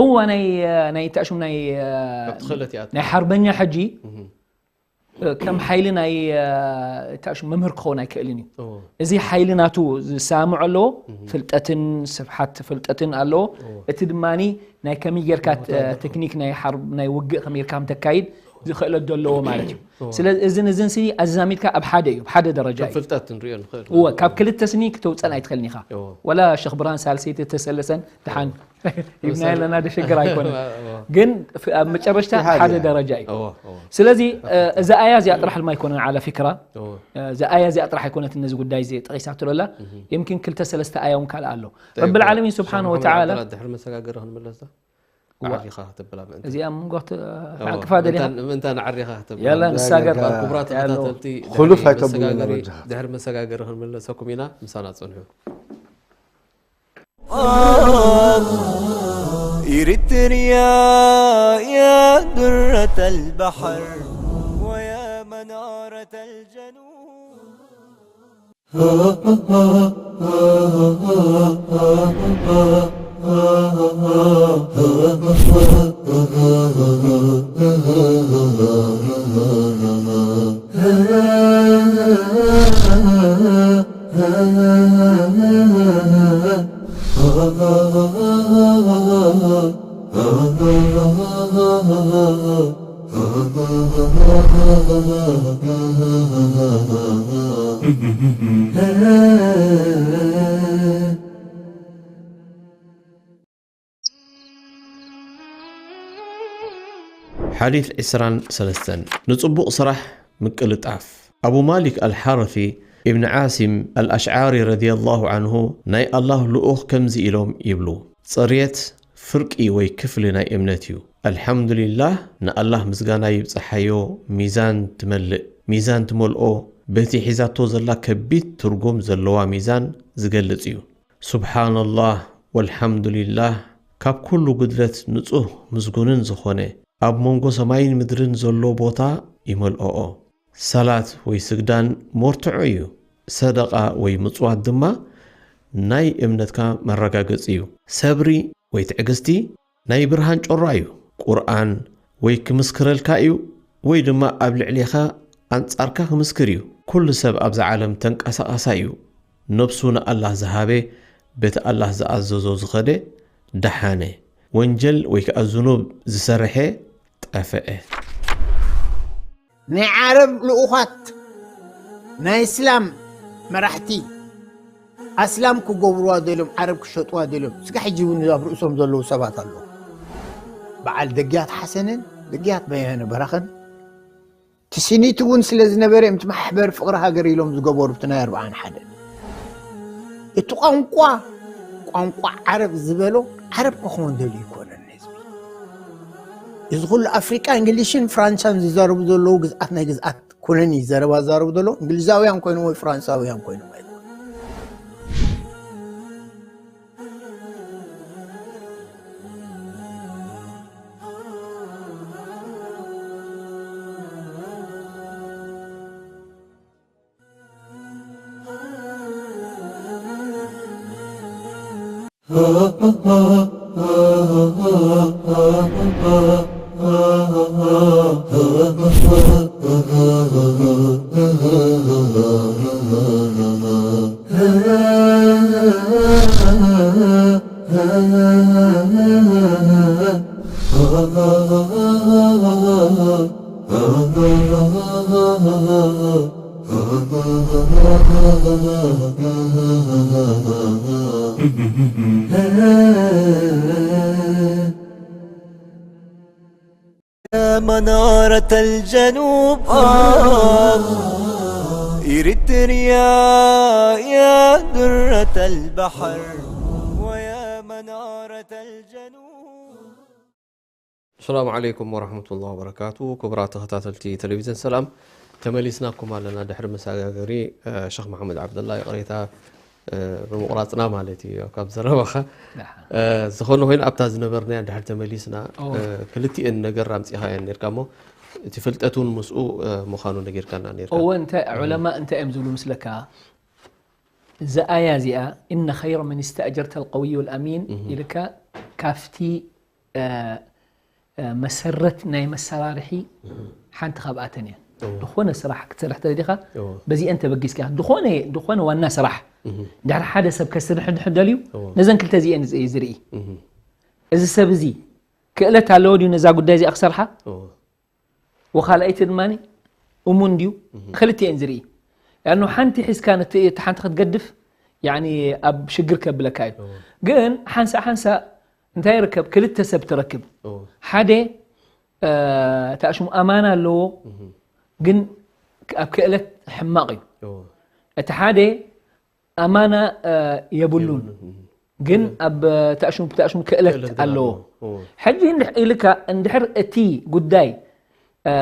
ቁዋ ናይ ታእሹም ናይ ሓርበኛ ሕጂ ከም ሓይሊ ናይ ታእሹም መምህር ክኸውን ኣይክእልን እዩ። እዚ ሓይሊ ናቱ ዝሳምዖ ኣለዎ። ፍልጠትን ስፍሓት ፍልጠትን ኣለዎ። እቲ ድማ ናይ ከመይ ጌርካ ቴክኒክ ናይ ውግእ ከመይ ጌርካ ተካይድ ዝኽእለት ዘለዎ ማለት እዩ። ስለዚ እዝን እዝን ሲ ኣዛሚድካ ኣብ ሓደ እዩ፣ ኣብ ሓደ ደረጃ እዩ። ፍልጠት ንሪኦ ንኽእል። እወ፣ ካብ ክልተ ስኒ ክተውፀን ኣይትኽእልን ኢኻ። ወላ ሸኽ ብርሃን ሳልሰይቲ ተሰለሰን ድሓን ይብና ኣለና ዶ ሽግር ኣይኮነ። ግን ኣብ መጨረሽታ ሓደ ደረጃ እዩ። ስለዚ እዛ ኣያ እዚኣ ጥራሕ ድማ ኣይኮነን ዓላ ፊክራ። እዛ ኣያ እዚኣ ጥራሕ ኣይኮነት ነዚ ጉዳይ እዚ ጠቂሳትሎ ኣላ። የምኪን ክልተ ሰለስተ ኣያ እውን ካልእ ኣሎ። ረብል ዓለሚን ስብሓን ወተዓላ ድሕሪ መሰጋገሪ ክንምለስ ዶ? ዓሪኻ ክትብላ ምእንታ። እዚኣ ምንጎት ሓቅፋ ደሊኻ። ምእንታ ንዓሪኻ ክትብላ። ያላ ንሳገር። ክቡራት ተኸታተልቲ ድሕሪ መሰጋገሪ ክንምለሰኩም ኢና። ምሳና ጽንሑ። إريتريا يا درة البحر ويا منارة الجنوب. ሓዲት ዕስራን ሰለስተን። ንጽቡቕ ስራሕ ምቅልጣፍ። ኣቡ ማሊክ ኣልሓረፊ ኢብን ዓሲም ኣልኣሽዓሪ ረዲየላሁ ዓንሁ ናይ ኣላህ ልኡኽ ከምዚ ኢሎም ይብሉ፣ ጽርየት ፍርቂ ወይ ክፍሊ ናይ እምነት እዩ። ኣልሓምዱሊላህ፣ ንኣላህ ምስጋና ይብጽሓዮ፣ ሚዛን ትመልእ። ሚዛን ትመልኦ በቲ ሒዛቶ ዘላ ከቢድ ትርጉም ዘለዋ ሚዛን ዝገልጽ እዩ። ሱብሓነላህ ወልሓምዱሊላህ ካብ ኩሉ ጉድለት ንጹህ ምስጉንን ዝኾነ ኣብ መንጎ ሰማይን ምድርን ዘሎ ቦታ ይመልኦኦ። ሰላት ወይ ስግዳን መርትዖ እዩ። ሰደቓ ወይ ምጽዋት ድማ ናይ እምነትካ መረጋገጺ እዩ። ሰብሪ ወይ ትዕግስቲ ናይ ብርሃን ጮራ እዩ። ቁርኣን ወይ ክምስክረልካ እዩ ወይ ድማ ኣብ ልዕሌኻ ኣንጻርካ ክምስክር እዩ። ኩሉ ሰብ ኣብዛ ዓለም ተንቀሳቓሳይ እዩ። ነብሱ ንኣላህ ዝሃበ፣ በቲ ኣላህ ዝኣዘዞ ዝኸደ ደሓነ። ወንጀል ወይ ከኣ ዝኑብ ዝሰርሐ ጠፍዐ። ናይ ዓረብ ልኡኻት ናይ እስላም መራሕቲ ኣስላም ክገብርዋ ደልዮም ዓረብ ክሸጥዋ ደልዮም ስጋ ሕጂ እውን ኣብ ርእሶም ዘለዉ ሰባት ኣለዉ። በዓል ደግያት ሓሰንን ደግያት በየነ በራኸን ትስኒት እውን ስለ ዝነበረ እዮም እቲ ማሕበር ፍቕሪ ሃገር ኢሎም ዝገበሩ እቲ ናይ ኣርብዓን ሓደ እቲ ቋንቋ ቋንቋ ዓረብ ዝበሎ ዓረብ ክኸውን ደልዩ ይኮነን ህዝቢ እዚ ኩሉ ኣፍሪቃ እንግሊሽን ፍራንሳን ዝዛረቡ ዘለዉ ግዝኣት ናይ ግዝኣት ኩነን እዩ ዘረባ ዛረቡ ዘሎ እንግሊዛውያን ኮይኖም ወይ ፍራንሳውያን ኮይኖም ኣይኮኑ يا منارة الجنوب آه إريتريا يا درة البحر ويا منارة الجنوب ሰላም ዓለይኩም ወራህመቱላሂ ወበረካቱ። ክቡራት ተኸታተልቲ ቴሌቪዝን ሰላም፣ ተመሊስናኩም ኣለና። ድሕሪ መሰጋገሪ፣ እ፣ ሸኽ መሓመድ ዓብደላ ይቕሬታ፣ እ፣ ብምቑራጽና ማለት እዩ ካብ ዘረባኻ። ደሓን። እ፣ ዝኾነ ኮይኑ ኣብታ ዝነበርናያ ድሕሪ ተመሊስና፣ ኦ። እ፣ ክልቲኤን ነገር ኣምጺኻየን ኔርካ እሞ እቲ ፍልጠት እውን ምስኡ፣ እ፣ ምዃኑ ነጊርካና ኔርካ። እወ፣ እንታይ እህ። ዑለማ እንታይ እዮም ዝብሉ ምስለካ? እዛ ኣያ እዚኣ፣ "إن خير من استأجرت القوي الأمين" እህ። ኢልካ ካብቲ፣ እ፣ እ፣ መሰረት ናይ መሰራርሒ እህ። ሓንቲ ካብኣተን እያ። እዎ። ዝኾነ ስራሕ ክትሰርሕ ተደሊኻ፣ እዎ። በዚአን ተበጊስካ፣ ዝኾነ፣ ዝኾነ ዋና ስራሕ፣ እህ። ድሕሪ ሓደ ሰብ ከስርሕ እንድሕር ደልዩ፣ እዎ። ነዘን ክልተ እዚአን ዝ-፣ ዝርኢ። እህ። እዚ ሰብ እዚ ክእለት ኣለዎ ድዩ ነዛ ጉዳይ እዚኣ ክሰርሓ? እዎ። ወኻልኣይቲ ድማ እሙን ድዩ? እህ። ክልቲኤን ዝርኢ። ያኑ ሓንቲ ሒዝካ ነቲ፣ እቲ ሓንቲ ክትገድፍ፣ ያኒ ኣብ ሽግር ከብለካ እዩ። እዎ። ግን ሓንሳእ ሓንሳእ እንታይ ይርከብ? ክልተ ሰብ ትረክብ። እዎ። ሓደ፣ እ፣ ተኣሽሙ ኣማና ኣለዎ፣ እህ። ግን ኣብ ክእለት ሕማቕ እዩ። እዎ። እቲ ሓደ ኣማና፣ እ፣ የብሉን፣ የብሉን፣ እህ። ግን እህ። ኣብ ተኣሽሙ፣ ተኣሽሙ ክእለት ክእለት ግን ኣለዎ። ኣለዎ። እዎ። ሕጂ እንድሕ-፣ ኢልካ እንድሕር እቲ ጉዳይ፣ እ፣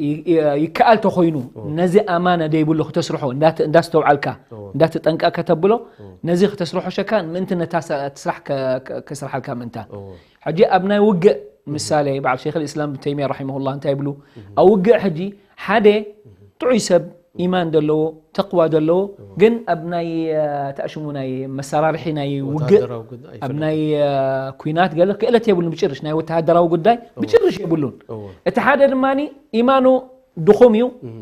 ይ-፣ ይ-፣ ይከኣል ተኾይኑ እዎ። ነዚ ኣማና ደይብሉ ክተስርሖ እንዳተ-፣ እንዳስተውዓልካ፣ እዎ። እንዳተጠንቀቕካ ተብሎ፣ እዎ። ነዚ ክተስርሖ ሸካ ምእንቲ ነታ ሳ-፣ እቲ ስራሕ ከ-፣ ከ-፣ ከስርሓልካ ምእንታ። እዎ። ሕጂ ኣብ ናይ ውግእ እህ። ምሳሌ በዓል ሸይኽ ልእስላም ብን ተይሚያ ረሒመሁላህ እንታይ ይብሉ? እህ። ኣብ ውግእ ሕጂ ሓደ እህ። ጥዑይ ሰብ ኢማን ዘለዎ፣ ተቅዋ ዘለዎ፣ እዎ። ግን ኣብ ናይ፣ እ፣ ተኣሽሙ ናይ መሰራርሒ ናይ ውግእ፣ ወተሃደራዊ ጉዳይ ኣብ ኣይፈልጥን። ናይ፣ እ፣ ኲናት ገለ ክእለት የብሉን ብጭርሽ፣ ናይ ወተሃደራዊ ጉዳይ እዎ። ብጭርሽ የብሉን። እዎ። እቲ ሓደ ድማኒ ኢማኑ ድኹም እዩ፣ እህ።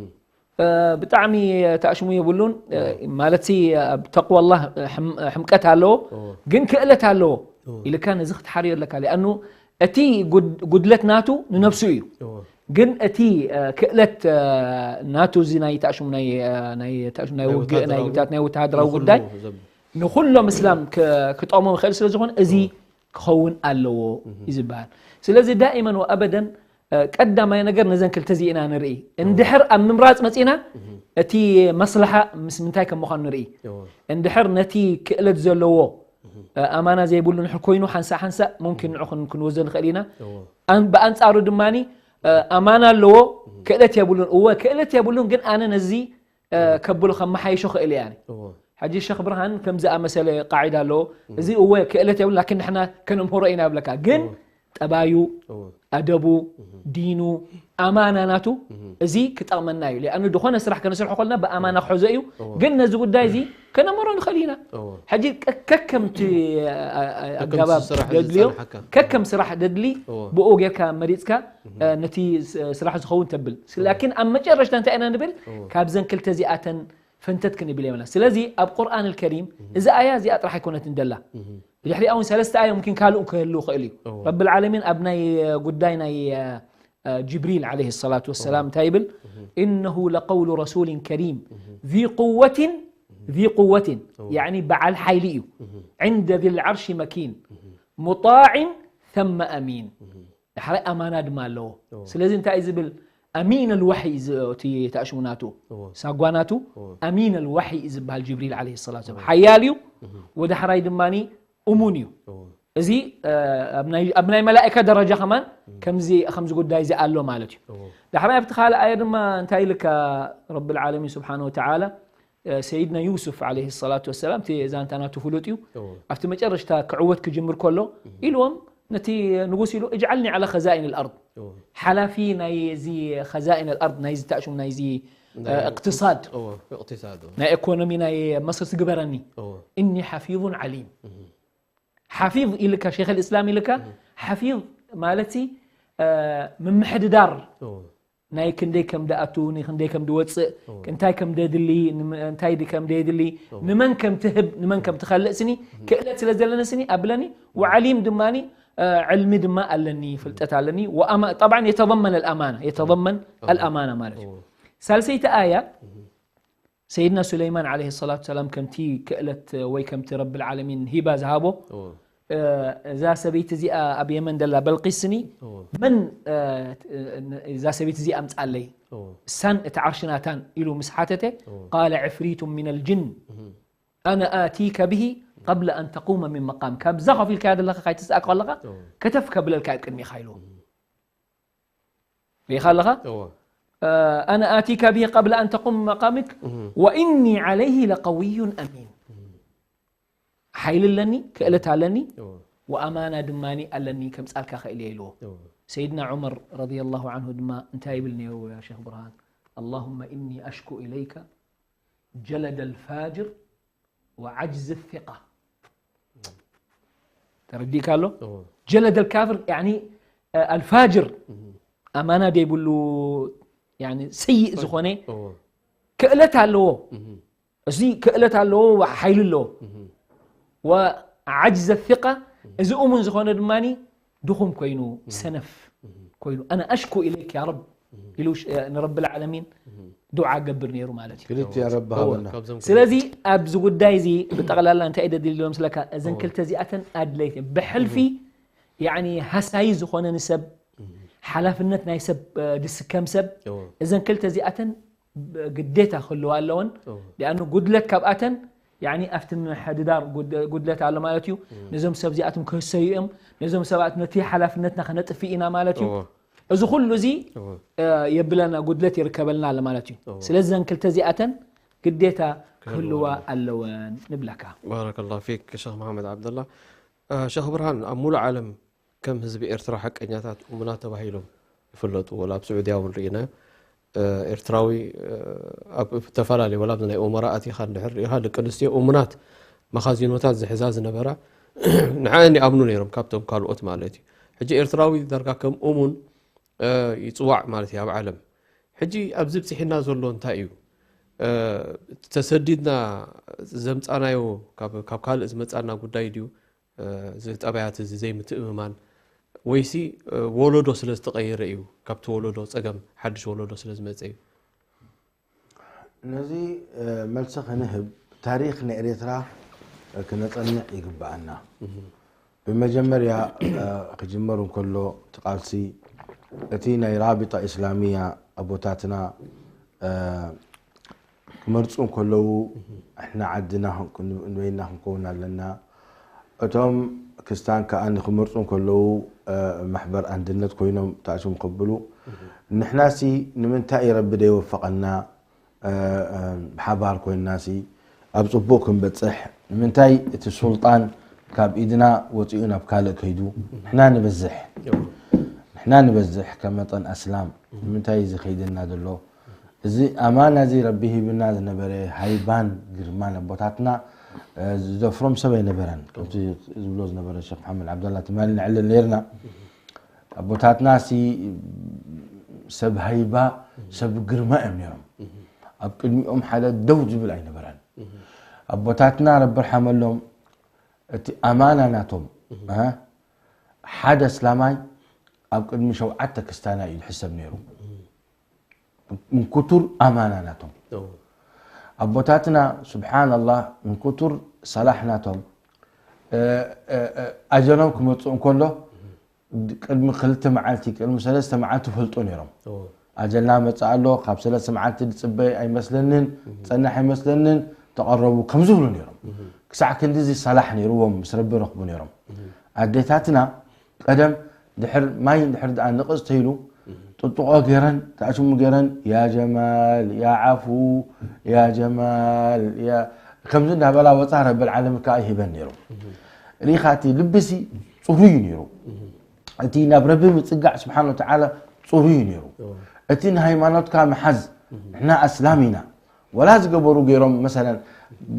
እ፣ ብጣዕሚ ተኣሽሙ የብሉን፣ እ፣ እዎ። ማለትሲ ኣብ ተቅዋ ኣላህ ሕም-፣ ሕምቀት ኣለዎ፣ እዎ። ግን ክእለት ኣለዎ እዎ። ኢልካ ነዚ ክትሓርዮ ኣለካ። ሊኣኑ እቲ ጉድ-፣ ጉድለት ናቱ ንነብሱ እዩ። እዎ። ግን እቲ፣ እ፣ ክእለት፣ እ፣ ናቱ እዚ ናይ ተኣሽሙ ናይ፣ እ፣ ናይ ተኣሽሙ ናይ ናይ ውግእ፣ ናይ ወተሃደራዊ ግብታት፣ ናይ ወተሃደራዊ ንኹሉ ጉዳይ ዘብ-፣ ንኹሎም እስላም ክ-፣ ክጠቕሞም ይኽእል ስለ ዝኾነ እዚ እዎ። ክኸውን ኣለዎ እህ። እዩ ዝበሃል። ስለዚ ዳኢመን ወኣበደን፣ እ፣ ቀዳማይ ነገር ነዘን ክልተ እዚእና ንርኢ። እዎ። እንድሕር ኣብ ምምራጽ መጺእና እህ። እቲ መስለሓ ምስ ምንታይ ከም ምዃኑ ንርኢ። እዎ። እንድሕር ነቲ ክእለት ዘለዎ፣ እህ። እ፣ ኣማና ዘይብሉ ንሕር ኮይኑ ሓንሳእ ሓንሳእ ሙምኪን ንዑ ክን-፣ ክንወስዶ ንኽእል ኢና። እዎ። ኣን-፣ ብኣንጻሩ ድማኒ፣ እ፣ ኣማና ኣለዎ፣ እህ። ክእለት የብሉን። እወ፣ ክእለት የብሉን፣ ግን ኣነ ነዚ፣ እ፣ እዎ። ከብሎ ከመሓይሾ ክእል እየ ኣነ። እዎ። ሕጂ ሸኽ ብርሃን ከም ዝኣመሰለ ቃዒዳ ኣለዎ። እህ። እዚ እወ ክእለት የብሉን፣ ላኪን ንሕና ከነምህሮ ኢና ብለካ። ግን እዎ። ጠባዩ፣ እዎ። ኣደቡ፣ እህ። ዲኑ፣ ኣማና ናቱ፣ እህ። እዚ ክጠቕመና እዩ። ሊኣኑ ዝኾነ ስራሕ ከነስርሖ ከለና ብኣማና እዎ። ክሕዞ እዩ። እዎ። ግን ነዚ ጉዳይ እዚ ከነምህሮ ንኽእል ኢና። እዎ። ሕጂ ከ-፣ ከከምቲ፣ እ፣ እ፣ ከከምቲ ኣገባብ ስራሕ ደድልዮ፣ ዝጸንሓካ። ከከም ስራሕ ደድሊ እዎ። ብኡ ጌርካ መሪጽካ፣ እህ። እ፣ ነቲ ስ-፣ ስራሕ ዝኸውን ተብል። እዎ። ላኪን ኣብ መጨረሽታ እንታይ ኢና ንብል? እዎ። ካብዘን ክልተ እዚኣተን ፈንተት ክንብል የብልና። ስለዚ ኣብ ቁርኣን ኣልከሪም እህ። እዚ ኣያ እዚኣ ጥራሕ ኣይኮነትን ደላ። እህ። ብድሕሪኣ እውን ሰለስተ ኣያ ሙምኪን ካልእ ክህሉ ይኽእል እዩ። እዎ። ረብል ዓለሚን ኣብ ናይ፣ እ፣ ጉዳይ ናይ፣ እ፣ እ፣ ጅብሪል ዓለይሂ ሰላቱ ወሰላም እዎ። እንታይ ይብል? እህ። "ኢነሁ ለቀውሉ ረሱሊን ከሪም እህ። ዚ ቁወቲን፣ እህ። ዚ ቁወቲን፣ እዎ። ያዕኒ በዓል ሓይሊ እዩ። እህ። ዕንደ ዚል ዓርሺ መኪን፣ እህ። ሙጣዕን ሰመ ኣሚን።" እህ። ዳሕራይ ኣማና ድማ ኣለዎ። እዎ። ስለዚ እንታይ እዩ ዝብል? ኣሚን ኣልዋሕይ ዝ-፣ እቲ ተኣሽሙ ናቱ፣ እዎ። ሳጓ ናቱ፣ እዎ። ኣሚን ኣልዋሕይ እዩ ዝበሃል ጅብሪል ዓለይሂ ሰላቱ ወሰላም። እዎ። ሓያል እዩ። እህ። ወዳሕራይ ድማኒ እሙን እዩ። እዎ። እዚ፣ እ፣ ኣብ ናይ፣ ኣብ ናይ መላእካ ደረጃ ከማን እም። ከምዚ፣ ከምዚ ጉዳይ እዚ ኣሎ ማለት እዩ። እዎ። ዳሕራይ ኣብቲ ካልእ ኣያ ድማ እንታይ ኢልካ ረብል ዓለሚን ስብሓነ ወተዓላ፣ እ፣ ሰይድና ዩሱፍ ዓለይሂ ሰላቱ ወሰላም፣ እቲ ዛንታ ናቱ ፍሉጥ እዩ። እዎ። ኣብቲ መጨረሽታ ክዕወት ክጅምር ከሎ እም። ኢልዎም፣ ነቲ ንጉስ ኢሉ፣ "እጅዓልኒ ዓላ ኸዛኢን ኣልኣርድ።" እዎ። ሓላፊ ናይ እዚ ኸዛኢን ኣልኣርድ፣ ናይ እዚ ተኣሽሙ፣ ናይ እዚ፣ ናይ እ፣ እቅትሳድ፣ እዎ፣ እቅትሳድ፣ እዎ። ናይ ኢኮኖሚ ናይ መስርስ ግበረኒ። እዎ። "እኒ ሓፊዙን ዓሊም።" እም። ሓፊዝ ኢልካ፣ ሸይኽ ልእስላም ኢልካ፣ እም። ሓፊዝ ማለትሲ፣ እ፣ ምምሕድዳር እዎ። ናይ ክንደይ ከም ድኣቱ፣ ንክንደይ ከም ድወፅእ፣ እዎ። እንታይ ከም ደድሊ፣ ንመ-፣ እንታይ ድ-፣ ከም ደየድሊ፣ እዎ። ንመን ከም ትህብ፣ ንመን ከም ትኸልእ ስኒ፣ እም። ክእለት ስለ ዘለኒ ስኒ፣ ኣብለኒ፣ እም። ወዓሊም ድማኒ፣ እ፣ ዕልሚ ድማ ኣለኒ፣ ፍልጠት ኣለኒ። ወኣማ-፣ ጠብዓን የተضመን ኣልኣማና፣ የተضመን እዎ። ኣልኣማና ማለት እዩ። እዎ። ሳልሰይቲ ኣያ፣ እም። ሰይድና ሱለይማን ዓለይሂ ሰላቱ ሰላም ከምቲ ክእለት ወይ ከምቲ ረብል ዓለሚን ሂባ ዝሃቦ፣ እዎ። እ፣ እዛ ሰበይቲ እዚኣ ኣብ የመን ደላ በልቂስ ስኒ፣ እዎ። መን፣ እ፣ እዛ ሰበይቲ እዚኣ ኣምጻለይ? እዎ። እሳን እቲ ዓርሺ ናታን ኢሉ ምስ ሓተተ፣ እዎ። ቃለ ዕፍሪቱ ሚነል ጅን እህ። ኣነ ኣቲከ ብሂ ቀብለ ኣን ተቁመ ሚን መቃም። ካብዛ ኮፍ ኢልካያ ዘለኻ ካይትስኣል ከለኻ እዎ። ከተፍ ከብለልካ እዩ ቅድሚኻ ኢልዎ። እህ። ርኢኻ ኣለኻ? ኣነ ኣቲካ ብሂ ቀብለ ኣን ተቁም መቃሚክ ወኢኒ ዓለይሂ ለቀውዩን ኣሚን። ሓይሊ ኣለኒ፣ ክእለት ኣለኒ፣ ወኣማና ድማ ኣለኒ፣ ከምጻልካ ክእል እየ ኢልዎ። ሰይድና ዑመር ረዲየላሁ ዓንሁ ድማ እንታይ ይብል ነይሩ? ያ ሸኽ ብርሃን፣ ኣላሁመ ኢኒ ኣሽኩ ኢለይከ ጀለደ ልፋጅር ወዓጅዝ ثقة። ተረዲእካ ኣሎ? ጀለደ ልካፍር፣ ያኒ፣ ኣልፋጅር፣ ኣማና ደይብሉ፣ ያኒ፣ ሰይእ ዝኾነ ክእለት ኣለዎ። እዚ ክእለት ኣለዎ፣ ሓይሊ ኣለዎ። ወዓጅዘ ثقة፣ እዚ እሙን ዝኾነ ድማ ድኹም ኮይኑ፣ ሰነፍ ኮይኑ፣ ኣነ ኣሽኩ ኢለይክ ያ ረብ ኢሉ ንረብል ዓለሚን ዱዓ ገብር ነይሩ ማለት እዩ። ክልቲኡ ረቢ ሃበና። ስለዚ ኣብዚ ጉዳይ እዚ ብጠቕላላ እንታይ እዩ ደሊሉ መስለካ? እዘን ክልተ እዚኣተን ኣድለይቲ ብሕልፊ፣ ያኒ፣ ሃሳዪ ዝኾነ ንሰብ ሓላፍነት ናይ ሰብ፣ እ፣ ድስከም ሰብ፣ እወ። እዘን ክልተ እዚኣተን ብ-፣ ግዴታ ክህልዋ ኣለወን። እወ። ሊኣኑ ጉድለት ካብኣተን፣ ያኒ፣ ኣብቲ ምሕድዳር ጉድ-፣ ጉድለት ኣሎ ማለት እዩ። ነዞም ሰብ እዚኣቶም ክህሰዩ እዮም። ነዞም ሰባት ነቲ ሓላፍነትና ከነጥፍእ ኢና ማለት እዩ። እወ። እዚ ኩሉ እዚ፣ እወ። እ፣ የብለና፣ ጉድለት ይርከበልና ኣሎ ማለት እዩ። እወ። ስለዚ እዘን ክልተ እዚኣተን ግዴታ ክህልዋ ክህልዋ ኣለወን። ኣለወን ንብለካ። ባረከላሁ ፊክ ሸኽ መሓመድ ዓብደላ። እ፣ ሸኽ ብርሃን፣ ኣብ ሙሉእ ዓለም ከም ህዝቢ ኤርትራ ሓቀኛታት እሙናት ተባሂሎም ይፍለጡ። ወላ ኣብ ስዑድያ እውን ርኢና፣ እ፣ ኤርትራዊ፣ እ፣ ኣብ ዝተፈላለዩ፣ ወላ ኣብዚ ናይ ኡመራ ኣቲኻ እንድሕር ርኢኻ፣ ደቂ ኣንስትዮ እሙናት መኻዚኖታት ዝሕዛ ዝነበራ፣ ንዓኣን ይኣምኑ ነይሮም፣ ካብቶም ካልኦት ማለት እዩ። ሕጂ ኤርትራዊ ዳርጋ ከም እሙን፣ እ፣ ይጽዋዕ ማለት እዩ ኣብ ዓለም። ሕጂ ኣብዚ ብጽሒና ዘሎ እንታይ እዩ? እ፣ ተሰዲድና ዘምጻናዮ፣ ካብ፣ ካብ ካልእ ዝመጻና ጉዳይ ድዩ? እ፣ እዚ ጠባያት እዚ ዘይምትእምማን፣ ወይሲ፣ እ፣ ወለዶ ስለ ዝተቐየረ እዩ፣ ካብቲ ወለዶ ጸገም ሓድሽ ወለዶ ስለ ዝመጸ እዩ? ነዚ፣ እ፣ መልሲ ክንህብ፣ ታሪኽ ንኤርትራ፣ እ፣ ክነጸንዕ ይግብኣና። ብመጀመርያ፣ እ፣ ክጅመር እንከሎ እቲ ቃልሲ፣ እቲ ናይ ራቢጣ ኢስላሚያ ኣቦታትና፣ እ፣ ክመርጹ እንከለዉ፣ ንሕና ዓድና ክንኩ-፣ ንበይና ክንከውን ኣለና። እቶም ክስታን ከኣ ንክመርጹ እንከለዉ፣ እ፣ ማሕበር ኣንድነት ኮይኖም ተኣሽም ከብሉ፣ ንሕናሲ ንምንታይ እዩ ረቢ ደይወፈቐና? እ፣ እ፣ ብሓባር ኮይንናሲ ኣብ ጽቡቕ ክንበጽሕ፣ ንምንታይ እቲ ሱልጣን ካብ ኢድና ወጺኡ ናብ ካልእ ከይዱ? ንሕና ንበዝሕ። እዎ። ንሕና ንበዝሕ ከም መጠን ኣስላም። ንምንታይ እዚ ከይደና ዘሎ? እዚ ኣማና እዚ ረቢ ሂብና ዝነበረ ሃይባን ግርማን ኣቦታትና፣ እ፣ ዝደፍሮም ሰብ ኣይነበረን። ከምቲ ዝብሎ ዝነበረ ሸኽ መሓመድ ዓብደላ ትማሊ ነዕልል ነይርና። ኣቦታትና ሲ ሰብ ሃይባ፣ ሰብ ግርማ እዮም ነይሮም። ኣብ ቅድሚኦም ሓደ ደው ዝብል ኣይነበረን። ኣቦታትና ረቢ ርሓመሎም፣ እቲ ኣማና ናቶም፣ እ፣ ሓደ ኣስላማይ ኣብ ቅድሚ ሸውዓተ ክስታና እዩ ዝሕሰብ ነይሩ። ምን ክቱር ኣማና ናቶም። እዎ። ኣቦታትና፣ ስብሓንላህ፣ ምን ክቱር ሰላሕ ናቶም፣ እ፣ እ፣ እ፣ ኣጀሎም ክመጽእ እንከሎ፣ ቅድሚ ክልተ መዓልቲ፣ ቅድሚ ሰለስተ መዓልቲ ፈልጦ ነይሮም። እዎ። ኣጀልና መጽእ ኣሎ፣ ካብ ሰለስተ መዓልቲ ዝጽበ ኣይመስለንን፣ ጸናሕ ኣይመስለንን፣ ተቐረቡ ከም ዝብሉ ነይሮም። ክሳዕ ክንድዚ ሰላሕ ነይርዎም፣ ምስ ረቢ ረኽቡ ነይሮም። ኣዴታትና ቀደም ድሕር ማይ ድሕር ደኣ ንቕጽ ተይሉ፣ ጥጥቖ ገይረን፣ ተኣሽሙ ገይረን፣ "ያ ጀማል፣ ያ ዓፉ፣ ያ ጀማል፣ ያ" ከምዚ እንዳበላ ወጻ ረብል ዓለሚ ከኣ ይህበን ነይሩ። ርኢኻ እቲ ልብሲ ጽሩይ እዩ ነይሩ። እቲ ናብ ረቢ ምጽጋዕ ስብሓን ወተዓላ ጽሩይ እዩ ነይሩ። እዎ። እቲ ንሃይማኖትካ ምሓዝ፣ ንሕና ኣስላም ኢና። ወላ ዝገበሩ ገይሮም፣ መሰለን፣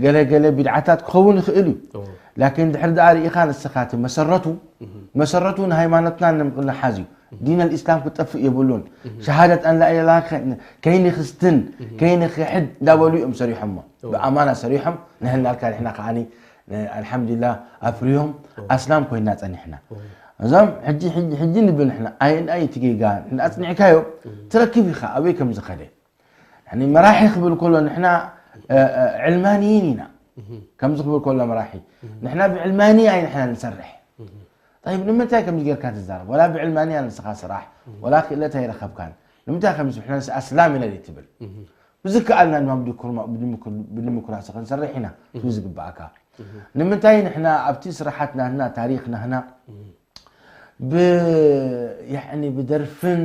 ገለ ገለ ቢድዓታት ክኸውን ይኽእል እዩ። እዎ። ላኪን ድሕሪ ደኣ ርኢኻ ንስኻ እቲ መሰረቱ፣ መሰረቱ ንሃይማኖትና ንም-፣ ንሓዝ እዩ። ዲን ኣልኢስላም ክጠፍእ የብሉን። ሸሃደት ኣን ላኢላሃ ከ-፣ ከይንክስትን፣ ከይንክሕድ እንዳበሉ እዮም ሰሪሖሞ። እዎ። ብኣማና ሰሪሖም፣ ንህልናልካ ንሕና ከዓኒ፣ ን-፣ ኣልሓምዱሊላህ ኣፍርዮም፣ እዎ። ኣስላም ኮይና ጸኒሕና። እዎ። እዞም ሕጂ፣ ሕጂ፣ ሕጂ ንብል ንሕና፣ ኣይ፣ ኣይ እቲ ጌጋ፣ ንሕና ኣጽኒዕካዮ፣ ትረክብ ኢኻ ኣበይ ከም ዝኸደ። ያኒ መራሒ ክብል ከሎ ንሕና፣ እ፣ እ፣ ዕልማንይን ኢና። ከምዚ ክብል ከሎ መራሒ፣ ንሕና ብዕልማንያ ኢና ንሕና ንሰርሕ። ጠይብ፣ ንምንታይ ከምዚ ጌርካ ትዛረብ? ወላ ብዕልማንያ ንስኻ ስራሕ፣ ወላ ክእለት ኣይረኸብካን። ንምንታይ ከምዚ ንሕና ንስ ኣስላም ኢና ደይ ትብል? ብዝከኣልና ድማ ብዲኩርማ-፣ ብዲሞክር-፣ ብዲሞክራሲ ክንሰርሕ ኢና፣ እቲ ዝግብኣካ። ንምንታይ ንሕና ኣብቲ ስራሓት ናህና፣ ታሪኽ ናህና፣ ብ-፣ ያኒ ብደርፍን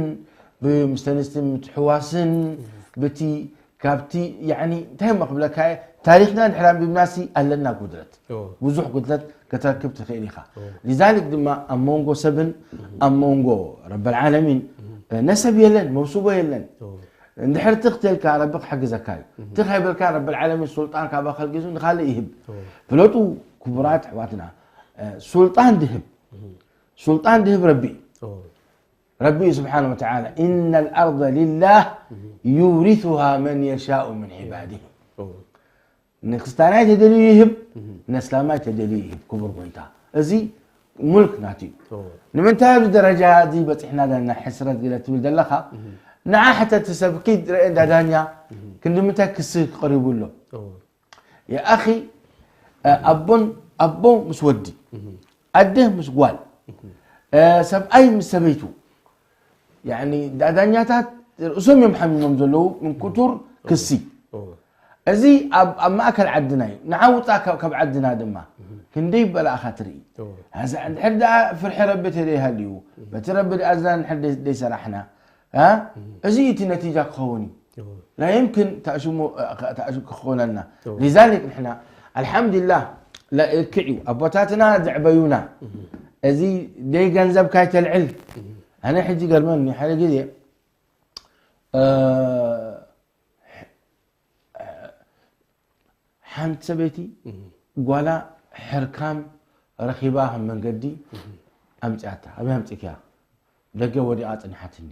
ምስ ተንስቲ ምትሕዋስን ብቲ ካብቲ ያኒ እንታይ እሞ ክብለካ እየ፣ ታሪኽና ድሕር ኣንቢብናሲ ኣለና ጉድለት። ብዙሕ ጉድለት ከተረክብ ትኽእል ኢኻ። ሊዛሊክ ድማ ኣብ መንጎ ሰብን ኣብ መንጎ ረበል ዓለሚን ነሰብ የለን፣ መውስቦ የለን። እንድሕር ትኽ ተልካ ረቢ ክሕግዘካ እዩ። ትኽ ኣይበልካ ረበል ዓለሚን ሱልጣን ካባኻ ኣልጊሱ ንኻልእ ይህብ። ፍለጡ ክቡራት ኣሕዋትና፣ ሱልጣን ድህብ ሱልጣን ድህብ ረቢ እዩ። ረቢ እዩ ስብሓነ ወተዓላ፣ "ኢነ ልኣርض ሊላህ ዩውሪሱሃ መን የሻኡ ምን ዒባዲህ." ንክስታናይ ተደልዩ ይህብ፣ ነስላማይ ተደልዩ ይህብ። ክቡር ጎይታ፣ እዚ ሙልክ ናቱ እዩ። ንምንታይ ኣብዚ ደረጃ እዚ በፂሕና ዘለና ሕስረት ገለ ትብል ዘለኻ? ንዓ ሕተቲ ሰብ ኪድ ረአ እንዳ ዳኛ ክንዲ ምንታይ ክሲ ክቐሪቡ ኣሎ? የኣኺ ኣቦን ኣቦ ምስ ወዲ ኣደ ምስ ጓል ሰብኣይ ምስ ሰበይቱ ያኒ ዳኛታት ርእሶም እዮም ሓሚሞም ዘለዉ ምን ክቱር ክሲ። እዚ ኣብ ኣብ ማእከል ዓድና እዩ ንዓውፃ ካብ ዓድና ድማ ክንደይ በላእኻ ትርኢ። እዚ እንድሕር ደኣ ፍርሒ ረቢ ተደይሃልዩ በቲ ረቢ ደኣ ዝና እንድሕር ደይሰራሕና እዚ እቲ ነቲጃ ክኸውን እዩ። لا يمكن تأشمو ክኾነልና። لذلك ንሕና ኣልሓምዱሊላህ ልክዕ እዩ ኣቦታትና ዘዕበዩና። እዚ ደይ ገንዘብካ ይተልዕል። ኣነ ሕጂ ገርመኒ ሓደ ግዜ ሓንቲ ሰበይቲ ጓላ ሕርካም ረኺባ ከም መንገዲ ኣምፅኣታ። ኣበይ ኣምፅእክያ? ደገ ወዲቓ ፅንሓትኒ።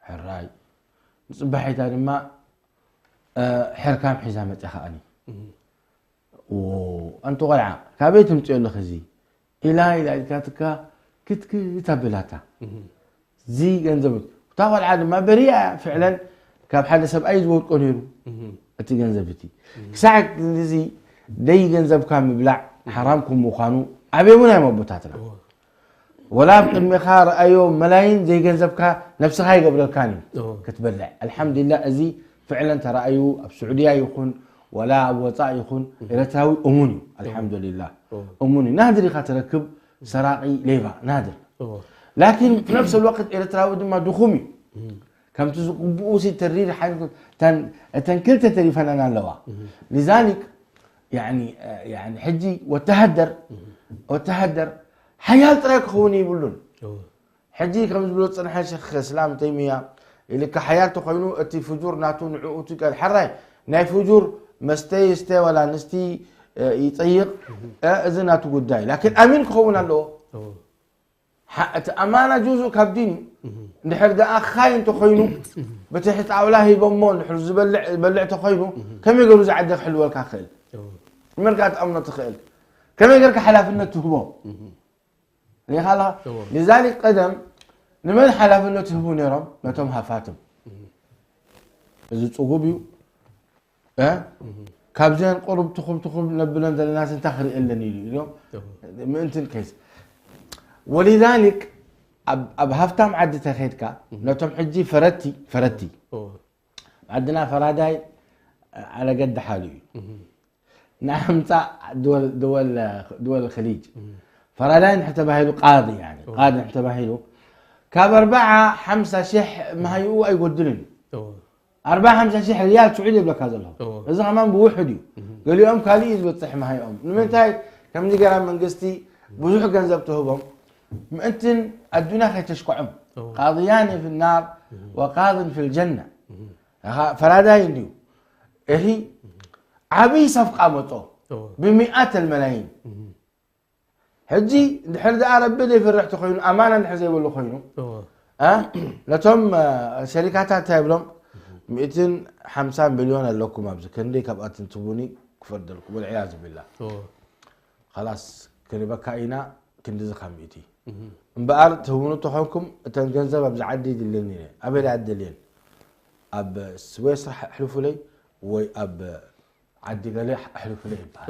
ሕራይ ንፅባሒታ ድማ ሕርካም ሒዛ መፅያ ከዓኒ። ኣንቲ ቆልዓ ካበይ ትምፅዮ ኣለኺ እዚ ኢላ ኢላ ኢልካትካ ክትክት ኣበላታ። እዚ ገንዘብ እታ ቆልዓ ድማ በሪኣ እያ ፍዕለን ካብ ሓደ ሰብኣይ ዝወድቆ ነይሩ እቲ ገንዘብ እቲ ክሳዕ እዚ ደይ ገንዘብካ ምብላዕ ሓራም ከም ምዃኑ ዓብዮምና እዮም ኣቦታትና። ወላ ኣብ ቅድሜኻ ረኣዮ መላይን ዘይገንዘብካ ነብስኻ ይገብረልካን እዩ ክትበልዕ። ኣልሓምዱሊላ እዚ ፍዕለን ተራእዩ ኣብ ስዑድያ ይኹን ወላ ኣብ ወፃእ ይኹን ኤረትራዊ እሙን እዩ። ኣልሓምዱሊላ እሙን እዩ። ናድር ኢኻ ትረክብ ሰራቒ ሌባ ናድር። ላኪን ብነፍስ ልወቅት ኤረትራዊ ድማ ድኹም እዩ። ከምቲ ዝግብኡ ሲ ተሪር ሓይል እተን ክልተ ተሪፈናና ኣለዋ። ሊዛሊክ ያኒ ያኒ ሕጂ ወተሃደር ወተሃደር ሓያል ጥራይ ክኸውን ይብሉን። ሕጂ ከም ዝብሎ ዝፅንሐ ሸክ እስላም ተይሚያ ኢልካ ሓያል ተኮይኑ እቲ ፍጁር ናቱ ንዕኡ ትቀል ሓራይ ናይ ፍጁር መስተ ይስተ ዋላ ንስቲ ይፀይቕ እዚ ናቱ ጉዳይ ላኪን ኣሚን ክኸውን ኣለዎ። እቲ ኣማና ጁዙእ ካብ ዲን እዩ። እንድሕር ደኣ ኻይ እንተኮይኑ ብትሕቲ ጣውላ ሂቦሞ እንድሕር ዝበልዕ ተኮይኑ ከመይ ገሩ ዝዓዲ ክሕልወልካ ክእል? መርካ ትኣምኖ ትኽእል? ከመይ ገርካ ሓላፍነት ትህቦ? ሪኻ ኣለኻ? ሊዛሊክ ቀደም ንመን ሓላፍነት ይህቡ ነይሮም? ነቶም ሃፋትም። እዚ ፅጉብ እዩ። ካብዘን ቁሩብ ትኹም ትኹም ነብለን ዘለና እንታይ ክርኢ ኣለኒ ኢሉ ኢሎም ምእንትን ከይስ ወሊዛሊክ ኣብ ሃፍታም ዓዲ ተኸድካ ነቶም ሕጂ ፈረቲ ፈረቲ ዓድና ፈራዳይ ኣለገዲ ሓሉ እዩ። ንኣምፃእ ድወል ክሊጅ ፈራዳይ ንሕ ተባሂሉ ቃዲ ቃዲ ንሕ ተባሂሉ ካብ ኣርባዓ ሓምሳ ሽሕ መሃይኡ ኣይጎድልን እዩ። ኣርባ ሓምሳ ሽሕ ሪያል ስዑዲ ይብለካ ዘለኹ። እዚ ከማን ብውሕድ እዩ። ገሊኦም ካልእ እዩ ዝበፅሕ መሃይኦም። ንምንታይ ከምዚ ገራ መንግስቲ ብዙሕ ገንዘብ ትህቦም ምእንትን ኣዱንያ ከይተሽክዖም። ቃضيان في النار وقاض في الجنة. ፈራዳይ እንድዩ። እሂ ዓብይ ሰፍቃ መጾ ብሚኣት ኣልመላይን። ሕጂ ድሕር ደኣ ረቢ ዘይፈርሕ ተኮይኑ ኣማና ድሕር ዘይበሉ ኮይኑ ነቶም ሸሪካታት እንታይ ብሎም ሚእትን ሓምሳን ሚልዮን ኣለኩም ኣብዚ ክንደይ ካብኣትን ትቡኒ ክፈርደልኩም ወልዕያዝ ቢላ። ኸላስ ክንበካ ኢና ክንድዚ ካብ ሚእቲ እምበኣር ትህቡኑ ተኾንኩም እተን ገንዘብ ኣብዚ ዓዲ ይድልየኒ እየ ኣበይ ደኣ ደልየን ኣብ ስዌስ ኣሕልፉለይ ወይ ኣብ ዓዲ ገለ ኣሕልፉለይ ይበሃል።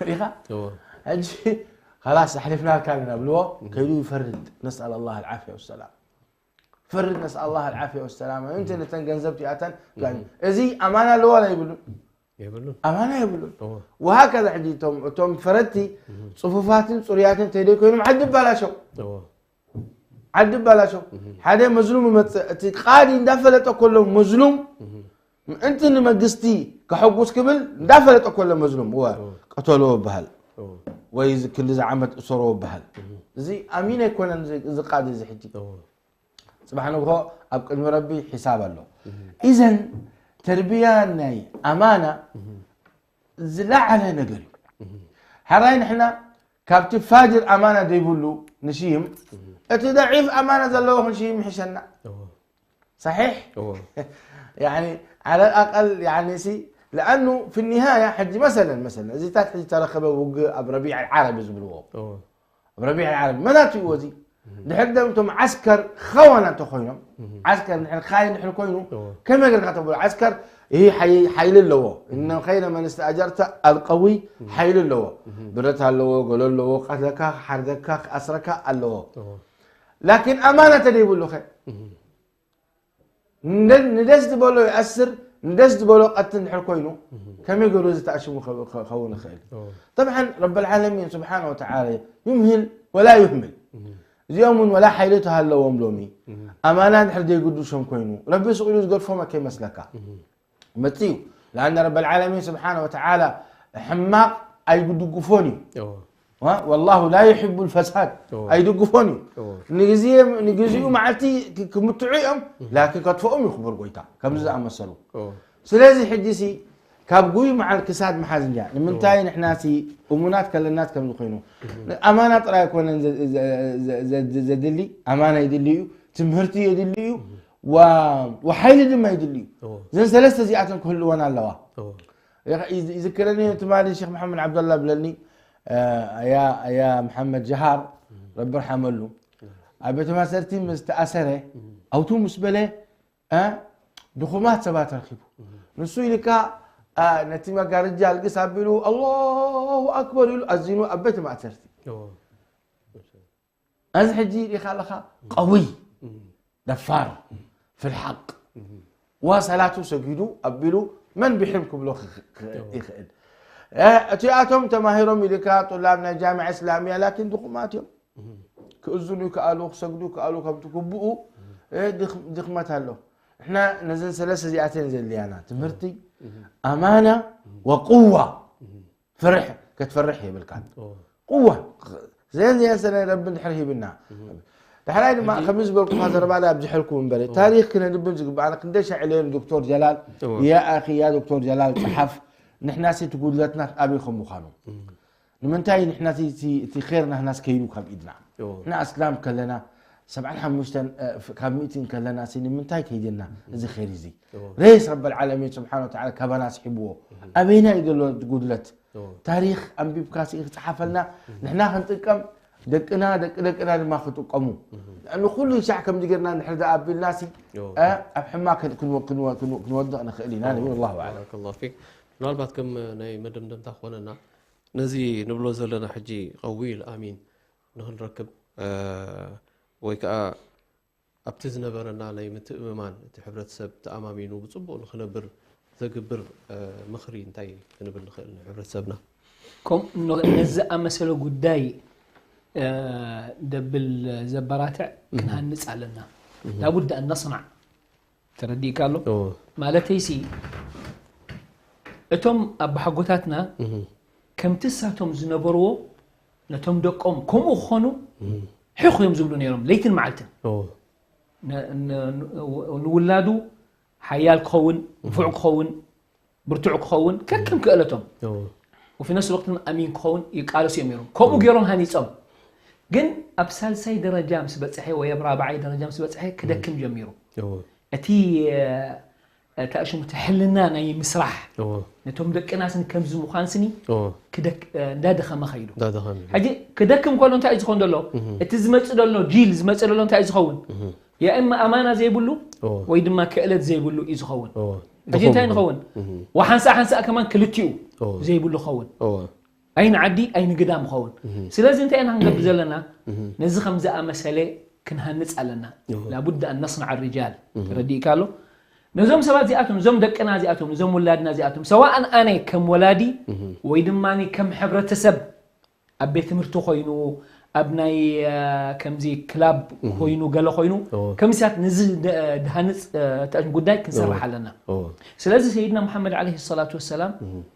ሪኻ ሕጂ ኸላስ ኣሕሊፍናልካ ኢና ብልዎ ከይዱ ይፈርድ ነስኣል ኣላህ ኣልዓፍያ ወሰላም። ፈርድ ነስኣል ኣላህ ኣልዓፍያ ወሰላም። እንተ ነተን ገንዘብ ቲኣተን እዚ ኣማና ኣለዎ ላ ይብሉን የብሉን። ኣማና የብሉን። እወ። ወሃከዛ ሕጂ እቶም እቶም ፈረድቲ እህ። ጽፉፋትን ጽሩያትን ተይደይ ኮይኖም ዓዲ ይባላሸው። እወ። ዓዲ ባላሾ ሓደ መዝሉም ይመፅእ። እቲ ቃዲ እንዳፈለጠ ከሎ መዝሉም ምእንቲ ንመንግስቲ ከሐጉስ ክብል እንዳፈለጠ ከሎ መዝሉም እወ ቀተሎ ይበሃል ወይ እዚ ክንዲ ዝዓመት እሰሮ ይበሃል። እዚ ኣሚን ኣይኮነን እዚ ቃዲ እዚ ሕጂ። ፅባሕ ንግሆ ኣብ ቅድሚ ረቢ ሒሳብ ኣሎ። ኢዘን ተርቢያ ናይ ኣማና ዝለዓለ ነገር እዩ። ሓራይ ንሕና ካብቲ ፋጅር ኣማና ዘይብሉ ንሽይም፣ እቲ ደዒፍ ኣማና ዘለዎ ክንሽይም ይሕሸና። ሰሒሕ? ያኒ ዓለ ኣቀል ያኒ ሲ ለኣኑ ፊ ኒሃያ ሕጂ መሰለን መሰለን እዚታት ሕጂ ተረኸበ ውግእ ኣብ ረቢዕ ዓረቢ ዝብልዎ ኣብ ረቢዕ ዓረቢ መናት እዩ ወዚ ድሕር ደም እቶም ዓስከር ኸዋና እንተኮይኖም ዓስከር ንሕን ካይ ንሕን ኮይኑ ከመይ ገርካ ተብሎ ዓስከር ይህ ሓይሊ ኣለዎ እነ ኸይረ መን ስተኣጀርተ ኣልቀዊ ሓይሊ ኣለዎ ብረት ኣለዎ ገሎ ኣለዎ ቀትለካ ክሓርደካ ክኣስረካ ኣለዎ ላኪን ኣማና ተደይብሉ ኸ ንደስ ዝበሎ ይኣስር ንደስ ዝበሎ ቀትል እንድሕር ኮይኑ ከመይ ገይሩ እዚ ተኣሽሙ ክኸውን ይኽእል طبعا رب العالمين سبحانه وتعالى يمهل ولا يهمل እዚኦም እውን ወላ ሓይሊ ተሃለዎም ሎሚ ኣማና እንድሕር ዘይግዱሾም ኮይኑ ረቢ ስቕ ኢሉ ዝገድፎም ከይመስለካ መፅኡ لأن رب العالمين سبحانه وتعالى ሕማቕ ኣይድግፎን እዩ والله لا يحب الفساد ኣይድግፎን እዩ ንግዜኡ መዓልቲ ክምትዑ እዮም ላኪን ከጥፍኦም እዩ ክቡር ጎይታ ከምዚ ዝኣመሰሉ ስለዚ ሕጂ ሲ ካብ ጉይ መዓል ክሳድ መሓዝ እንድያ ንምንታይ ንሕና ሲ እሙናት ከለናት ከምዚ ኮይኑ ኣማና ጥራይ ኣይኮነን ዘድሊ ኣማና የድሊ እዩ ትምህርቲ የድሊ እዩ ወሓይሊ ድማ የድሊ እዩ እዘን ሰለስተ እዚኣተን ክህልወን ኣለዋ ይዝክረኒ ትማሊ ሼክ መሓመድ ዓብደላ ብለኒ ያ መሓመድ ጀሃር ረቢ ርሓመሉ ኣብ ቤተ ማሰርቲ ምስ ተኣሰረ ኣውቱ ምስ በለ ድኹማት ሰባት ረኪቡ ንሱ ኢልካ ነቲ መጋረጃ ኣልግስ ኣቢሉ ኣላሁ ኣክበር ኢሉ ኣዚኑ ኣብ ቤተ ማእሰርቲ እዚ ሕጂ ሪኢኻ ኣለኻ ቀውይ ደፋር ፍልሓቅ ዋ ሰላቱ ሰጊዱ ኣቢሉ መን ብሕም ክብሎ ይኽእል እቲኣቶም ተማሂሮም ኢልካ ጡላብ ናይ ጃምዓ እስላምያ ላኪን ድኹማት እዮም ክእዝኑ ይከኣሉ ክሰግዱ ይከኣሉ ከምቲ ግቡኡ ድኽመት ኣሎ ንሕና ነዘን ሰለስተ እዚኣተን ዘድልያና ትምህርቲ ኣማና ወቅዋ ፍርሕ ክትፈርሕ የብልካን ቁዋ ዘን ዘየሰነ ረቢ እንድሕር ሂብና ዳሕራይ ድማ ከምዚ ዝበልኩኻ ዘረባና ኣብዝሐልኩም እምበረ ታሪክ ክነንብብ ዝግባኣና ክንደይ ሻዕለዮን ዶክተር ጀላል ያ ኣኺ ያ ዶክተር ጀላል ፀሓፍ ንሕናሲ እቲ ጉድለትና ኣበይ ከም ምዃኑ ንምንታይ ንሕና እቲ ር ናህናስ ከይዱ ካብ ኢድና ንሕና ኣስላም ከለና ሰብዓን ሓሙሽተን ካብ ሚእቲ ከለና ሲ ንምንታይ ከይድና እዚ ር እዚ ሬስ ረበል ዓለሚን ስብሓን ወተዓላ ካባና ስሒብዎ ኣበይና እዩ ዘሎ ጉድለት ታሪክ ኣንቢብካ ሲ ክፅሓፈልና ንሕና ክንጥቀም ደቅና ደቂ ደቅና ድማ ክጥቀሙ ንኩሉ ሻዕ ከምዚ ገርና ንሕር ኣቢልና ሲ ኣብ ሕማ ክንወድቕ ንኽእል ኢና ንብል ላሁ ኣለም ምናልባት ከም ናይ መደምደምታ ክኾነና ነዚ ንብሎ ዘለና ሕጂ ቀዊል ኣሚን ንክንረክብ ወይ ከዓ ኣብቲ ዝነበረና ናይ ምትእምማን እቲ ሕብረተሰብ ተኣማሚኑ ብፅቡቅ ንክነብር ዘግብር ምኽሪ እንታይ ክንብል ንኽእል ንሕብረተሰብና ነዚ ኣመሰለ ጉዳይ ደብል ዘበራትዕ ክንሃንፅ ኣለና ላቡድ ኣን ነስናዕ ተረዲእካ ኣሎ ማለተይሲ እቶም ኣባሓጎታትና ከምቲ እሳቶም ዝነበርዎ ነቶም ደቆም ከምኡ ክኾኑ ሕኹ እዮም ዝብሉ ነይሮም ለይትን መዓልትን ንውላዱ ሓያል ክኸውን ንፉዕ ክኸውን ብርቱዕ ክኸውን ከከም ክእለቶም ወፊ ነፍሲ ወቅትን ኣሚን ክኸውን ይቃለሱ እዮም ነይሮም ከምኡ ገይሮም ሃኒፆም ግን ኣብ ሳልሳይ ደረጃ ምስ በፅሐ ወይ ኣብ ራብዓይ ደረጃ ምስ በፅሐ ክደክም ጀሚሩ እቲ ተእሽሙ ትሕልና ናይ ምስራሕ ነቶም ደቅና ስኒ ከምዚ ምዃን ስኒ እንዳደኸመ ኸይዱ ሕጂ ክደክም ከሎ እንታይ እዩ ዝኾን ዘሎ እቲ ዝመፅእ ዘሎ ጂል ዝመፅእ ዘሎ እንታይ እዩ ዝኸውን የእማ ኣማና ዘይብሉ ወይ ድማ ክእለት ዘይብሉ እዩ ዝኸውን ሕጂ እንታይ ንኸውን ወሓንሳእ ሓንሳእ ከማን ክልቲኡ ዘይብሉ ኸውን ኣይንዓዲ ኣይንግዳም ኸውን ስለዚ እንታይ ኢና ክንገብር ዘለና ነዚ ከም ዝኣመሰለ ክንሃንፅ ኣለና ላቡድ ኣን ነስናዕ ሪጃል ተረዲእካ ኣሎ ነዞም ሰባት እዚኣቶም እዞም ደቅና እዚኣቶም እዞም ውላድና እዚኣቶም ሰዋእን ኣነ ከም ወላዲ ወይ ድማ ከም ሕብረተሰብ ኣብ ቤት ትምህርቲ ኮይኑ ኣብ ናይ ከምዚ ክላብ ኮይኑ ገለ ኮይኑ ከምስያት ነዚ ድሃንፅ ጉዳይ ክንሰርሕ ኣለና። ስለዚ ሰይድና መሓመድ ዓለይሂ ሰላቱ ወሰላም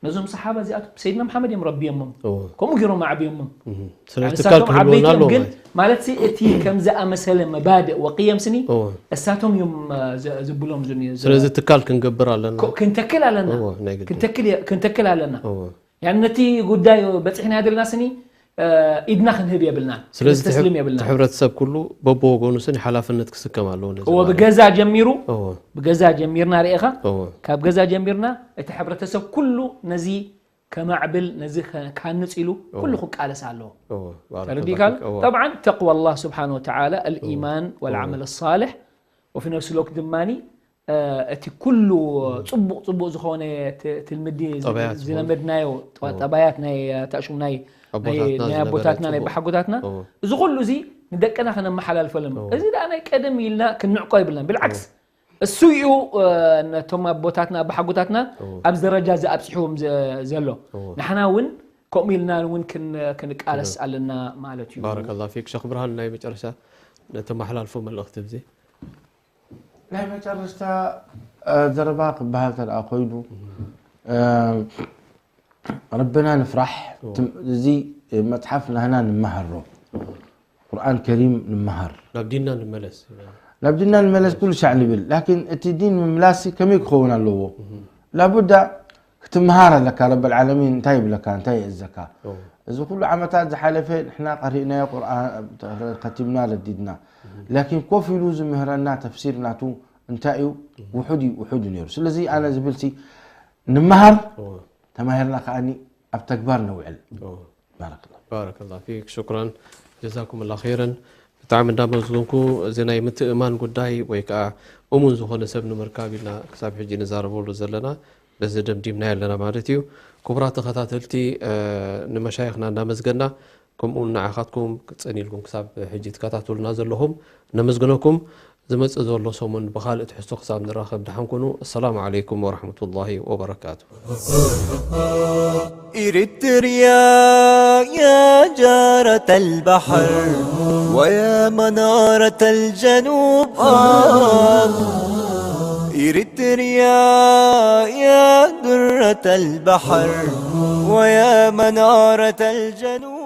ነዞም ሰሓባ እዚኣቶም ሰይድና መሓመድ እዮም ረቢዮሞም፣ ከምኡ ገይሮም ኣዕብዮሞም። ስለዚ ትካል ክህልወና ኣለዎ ግን ማለት እቲ ከም ዝኣመሰለ መባድእ ወቅየም ስኒ እሳቶም እዮም ዝብሎም። ስለዚ ትካል ክንገብር ኣለና። ክንተክል ኣለና። ክንተክል ኣለና። ያን ነቲ ጉዳይ በፂሕና ዘለና ስኒ ኢድና ክንህብ የብልናን። ስለዚ ተስልም የብልናን። ሕብረተሰብ ኩሉ በብወገኑ ስኒ ሓላፍነት ክስከም ኣለዎ። ነዚ እዎ ብገዛ ጀሚሩ ብገዛ ጀሚርና ርኢኻ ካብ ገዛ ጀሚርና እቲ ሕብረተሰብ ኩሉ ነዚ ከማዕብል ነዚ ከሃንፅ ኢሉ ኩሉ ክቃለስ ኣለዎ። ተረዲካል። ጠብዓን ተቅዋ ላህ ስብሓን ወተዓላ፣ الإيمان والعمل الصالح وفي نفس الوقت ድማኒ እቲ ኩሉ ፅቡቕ ፅቡቕ ዝኾነ ትልምዲ ዝለመድናዮ ጠባያት ናይ ታእሹም ናይ ኣቦታትና ናይ በሓጎታትና እዚ ኩሉ እዚ ንደቅና ከነመሓላልፈሎም። እዚ ደኣ ናይ ቀደም ኢልና ክንዕቆ ይብልናን። ብልዓክስ እሱ እዩ ነቶም ኣቦታትና ኣባሓጎታትና ኣብዚ ደረጃ ዝኣብፅሕዎም ዘሎ። ንሕና እውን ከምኡ ኢልና እውን ክንቃለስ ኣለና ማለት እዩ። ባረከላ ፊክ ሸክ ብርሃን፣ ናይ መጨረሻ ነተመሓላልፎ መልእኽቲ ብዚ ናይ መጨረሽታ ዘረባ ክበሃል ተደኣ ኮይኑ ረብና ንፍራሕ። እዚ መፅሓፍ ናህና ንመሃሮ ቁርኣን ከሪም ንመሃር ናብ ዲንና ንመለስ። ናብ ዲንና ንመለስ ኩሉ ሻዕ ንብል። ላኪን እቲ ዲን ምምላስ ከመይ ክኸውን ኣለዎ? ላቡዳ ክትመሃር ኣለካ። ረብ ዓለሚን እንታይ ይብለካ እንታይ የእዘካ? እዚ ኩሉ ዓመታት ዝሓለፈ ንሕና ቀሪእናዮ ቁርኣን ከቲምና ረዲድና። ላኪን ኮፍ ኢሉ ዝምህረና ተፍሲር ናቱ እንታይ እዩ? ውሑድ እዩ ውሑድ እዩ ነይሩ። ስለዚ ኣነ ዝብልሲ ንመሃር ተማሂርና ከኣኒ ኣብ ተግባር ነውዕል። ባረከላ ባረከላ ፊክ ሹክራን ጀዛኩም ላ ኸይረን። ብጣዕሚ እንዳመስገንኩ እዚ ናይ ምትእማን ጉዳይ ወይ ከዓ እሙን ዝኾነ ሰብ ንምርካብ ኢልና ክሳብ ሕጂ ንዛረበሉ ዘለና በዚ ደምዲምና ኣለና ማለት እዩ። ክቡራት ተኸታተልቲ ንመሻይኽና እንዳመስገና ከምኡ ንዓኻትኩም ቅፅን ኢልኩም ክሳብ ሕጂ ትከታተሉና ዘለኹም ነመስግነኩም። ዝመፅእ ዘሎ ሰሙን ብኻልእ ትሕዝቶ ክሳብ ንራኸብ ደሓን ኩኑ። ኣሰላሙ ዓለይኩም ወረሕመቱላሂ ወበረካቱ። إريتريا يا جارة البحر ويا منارة الجنوب آه. إريتريا يا درة البحر ويا منارة الجنوب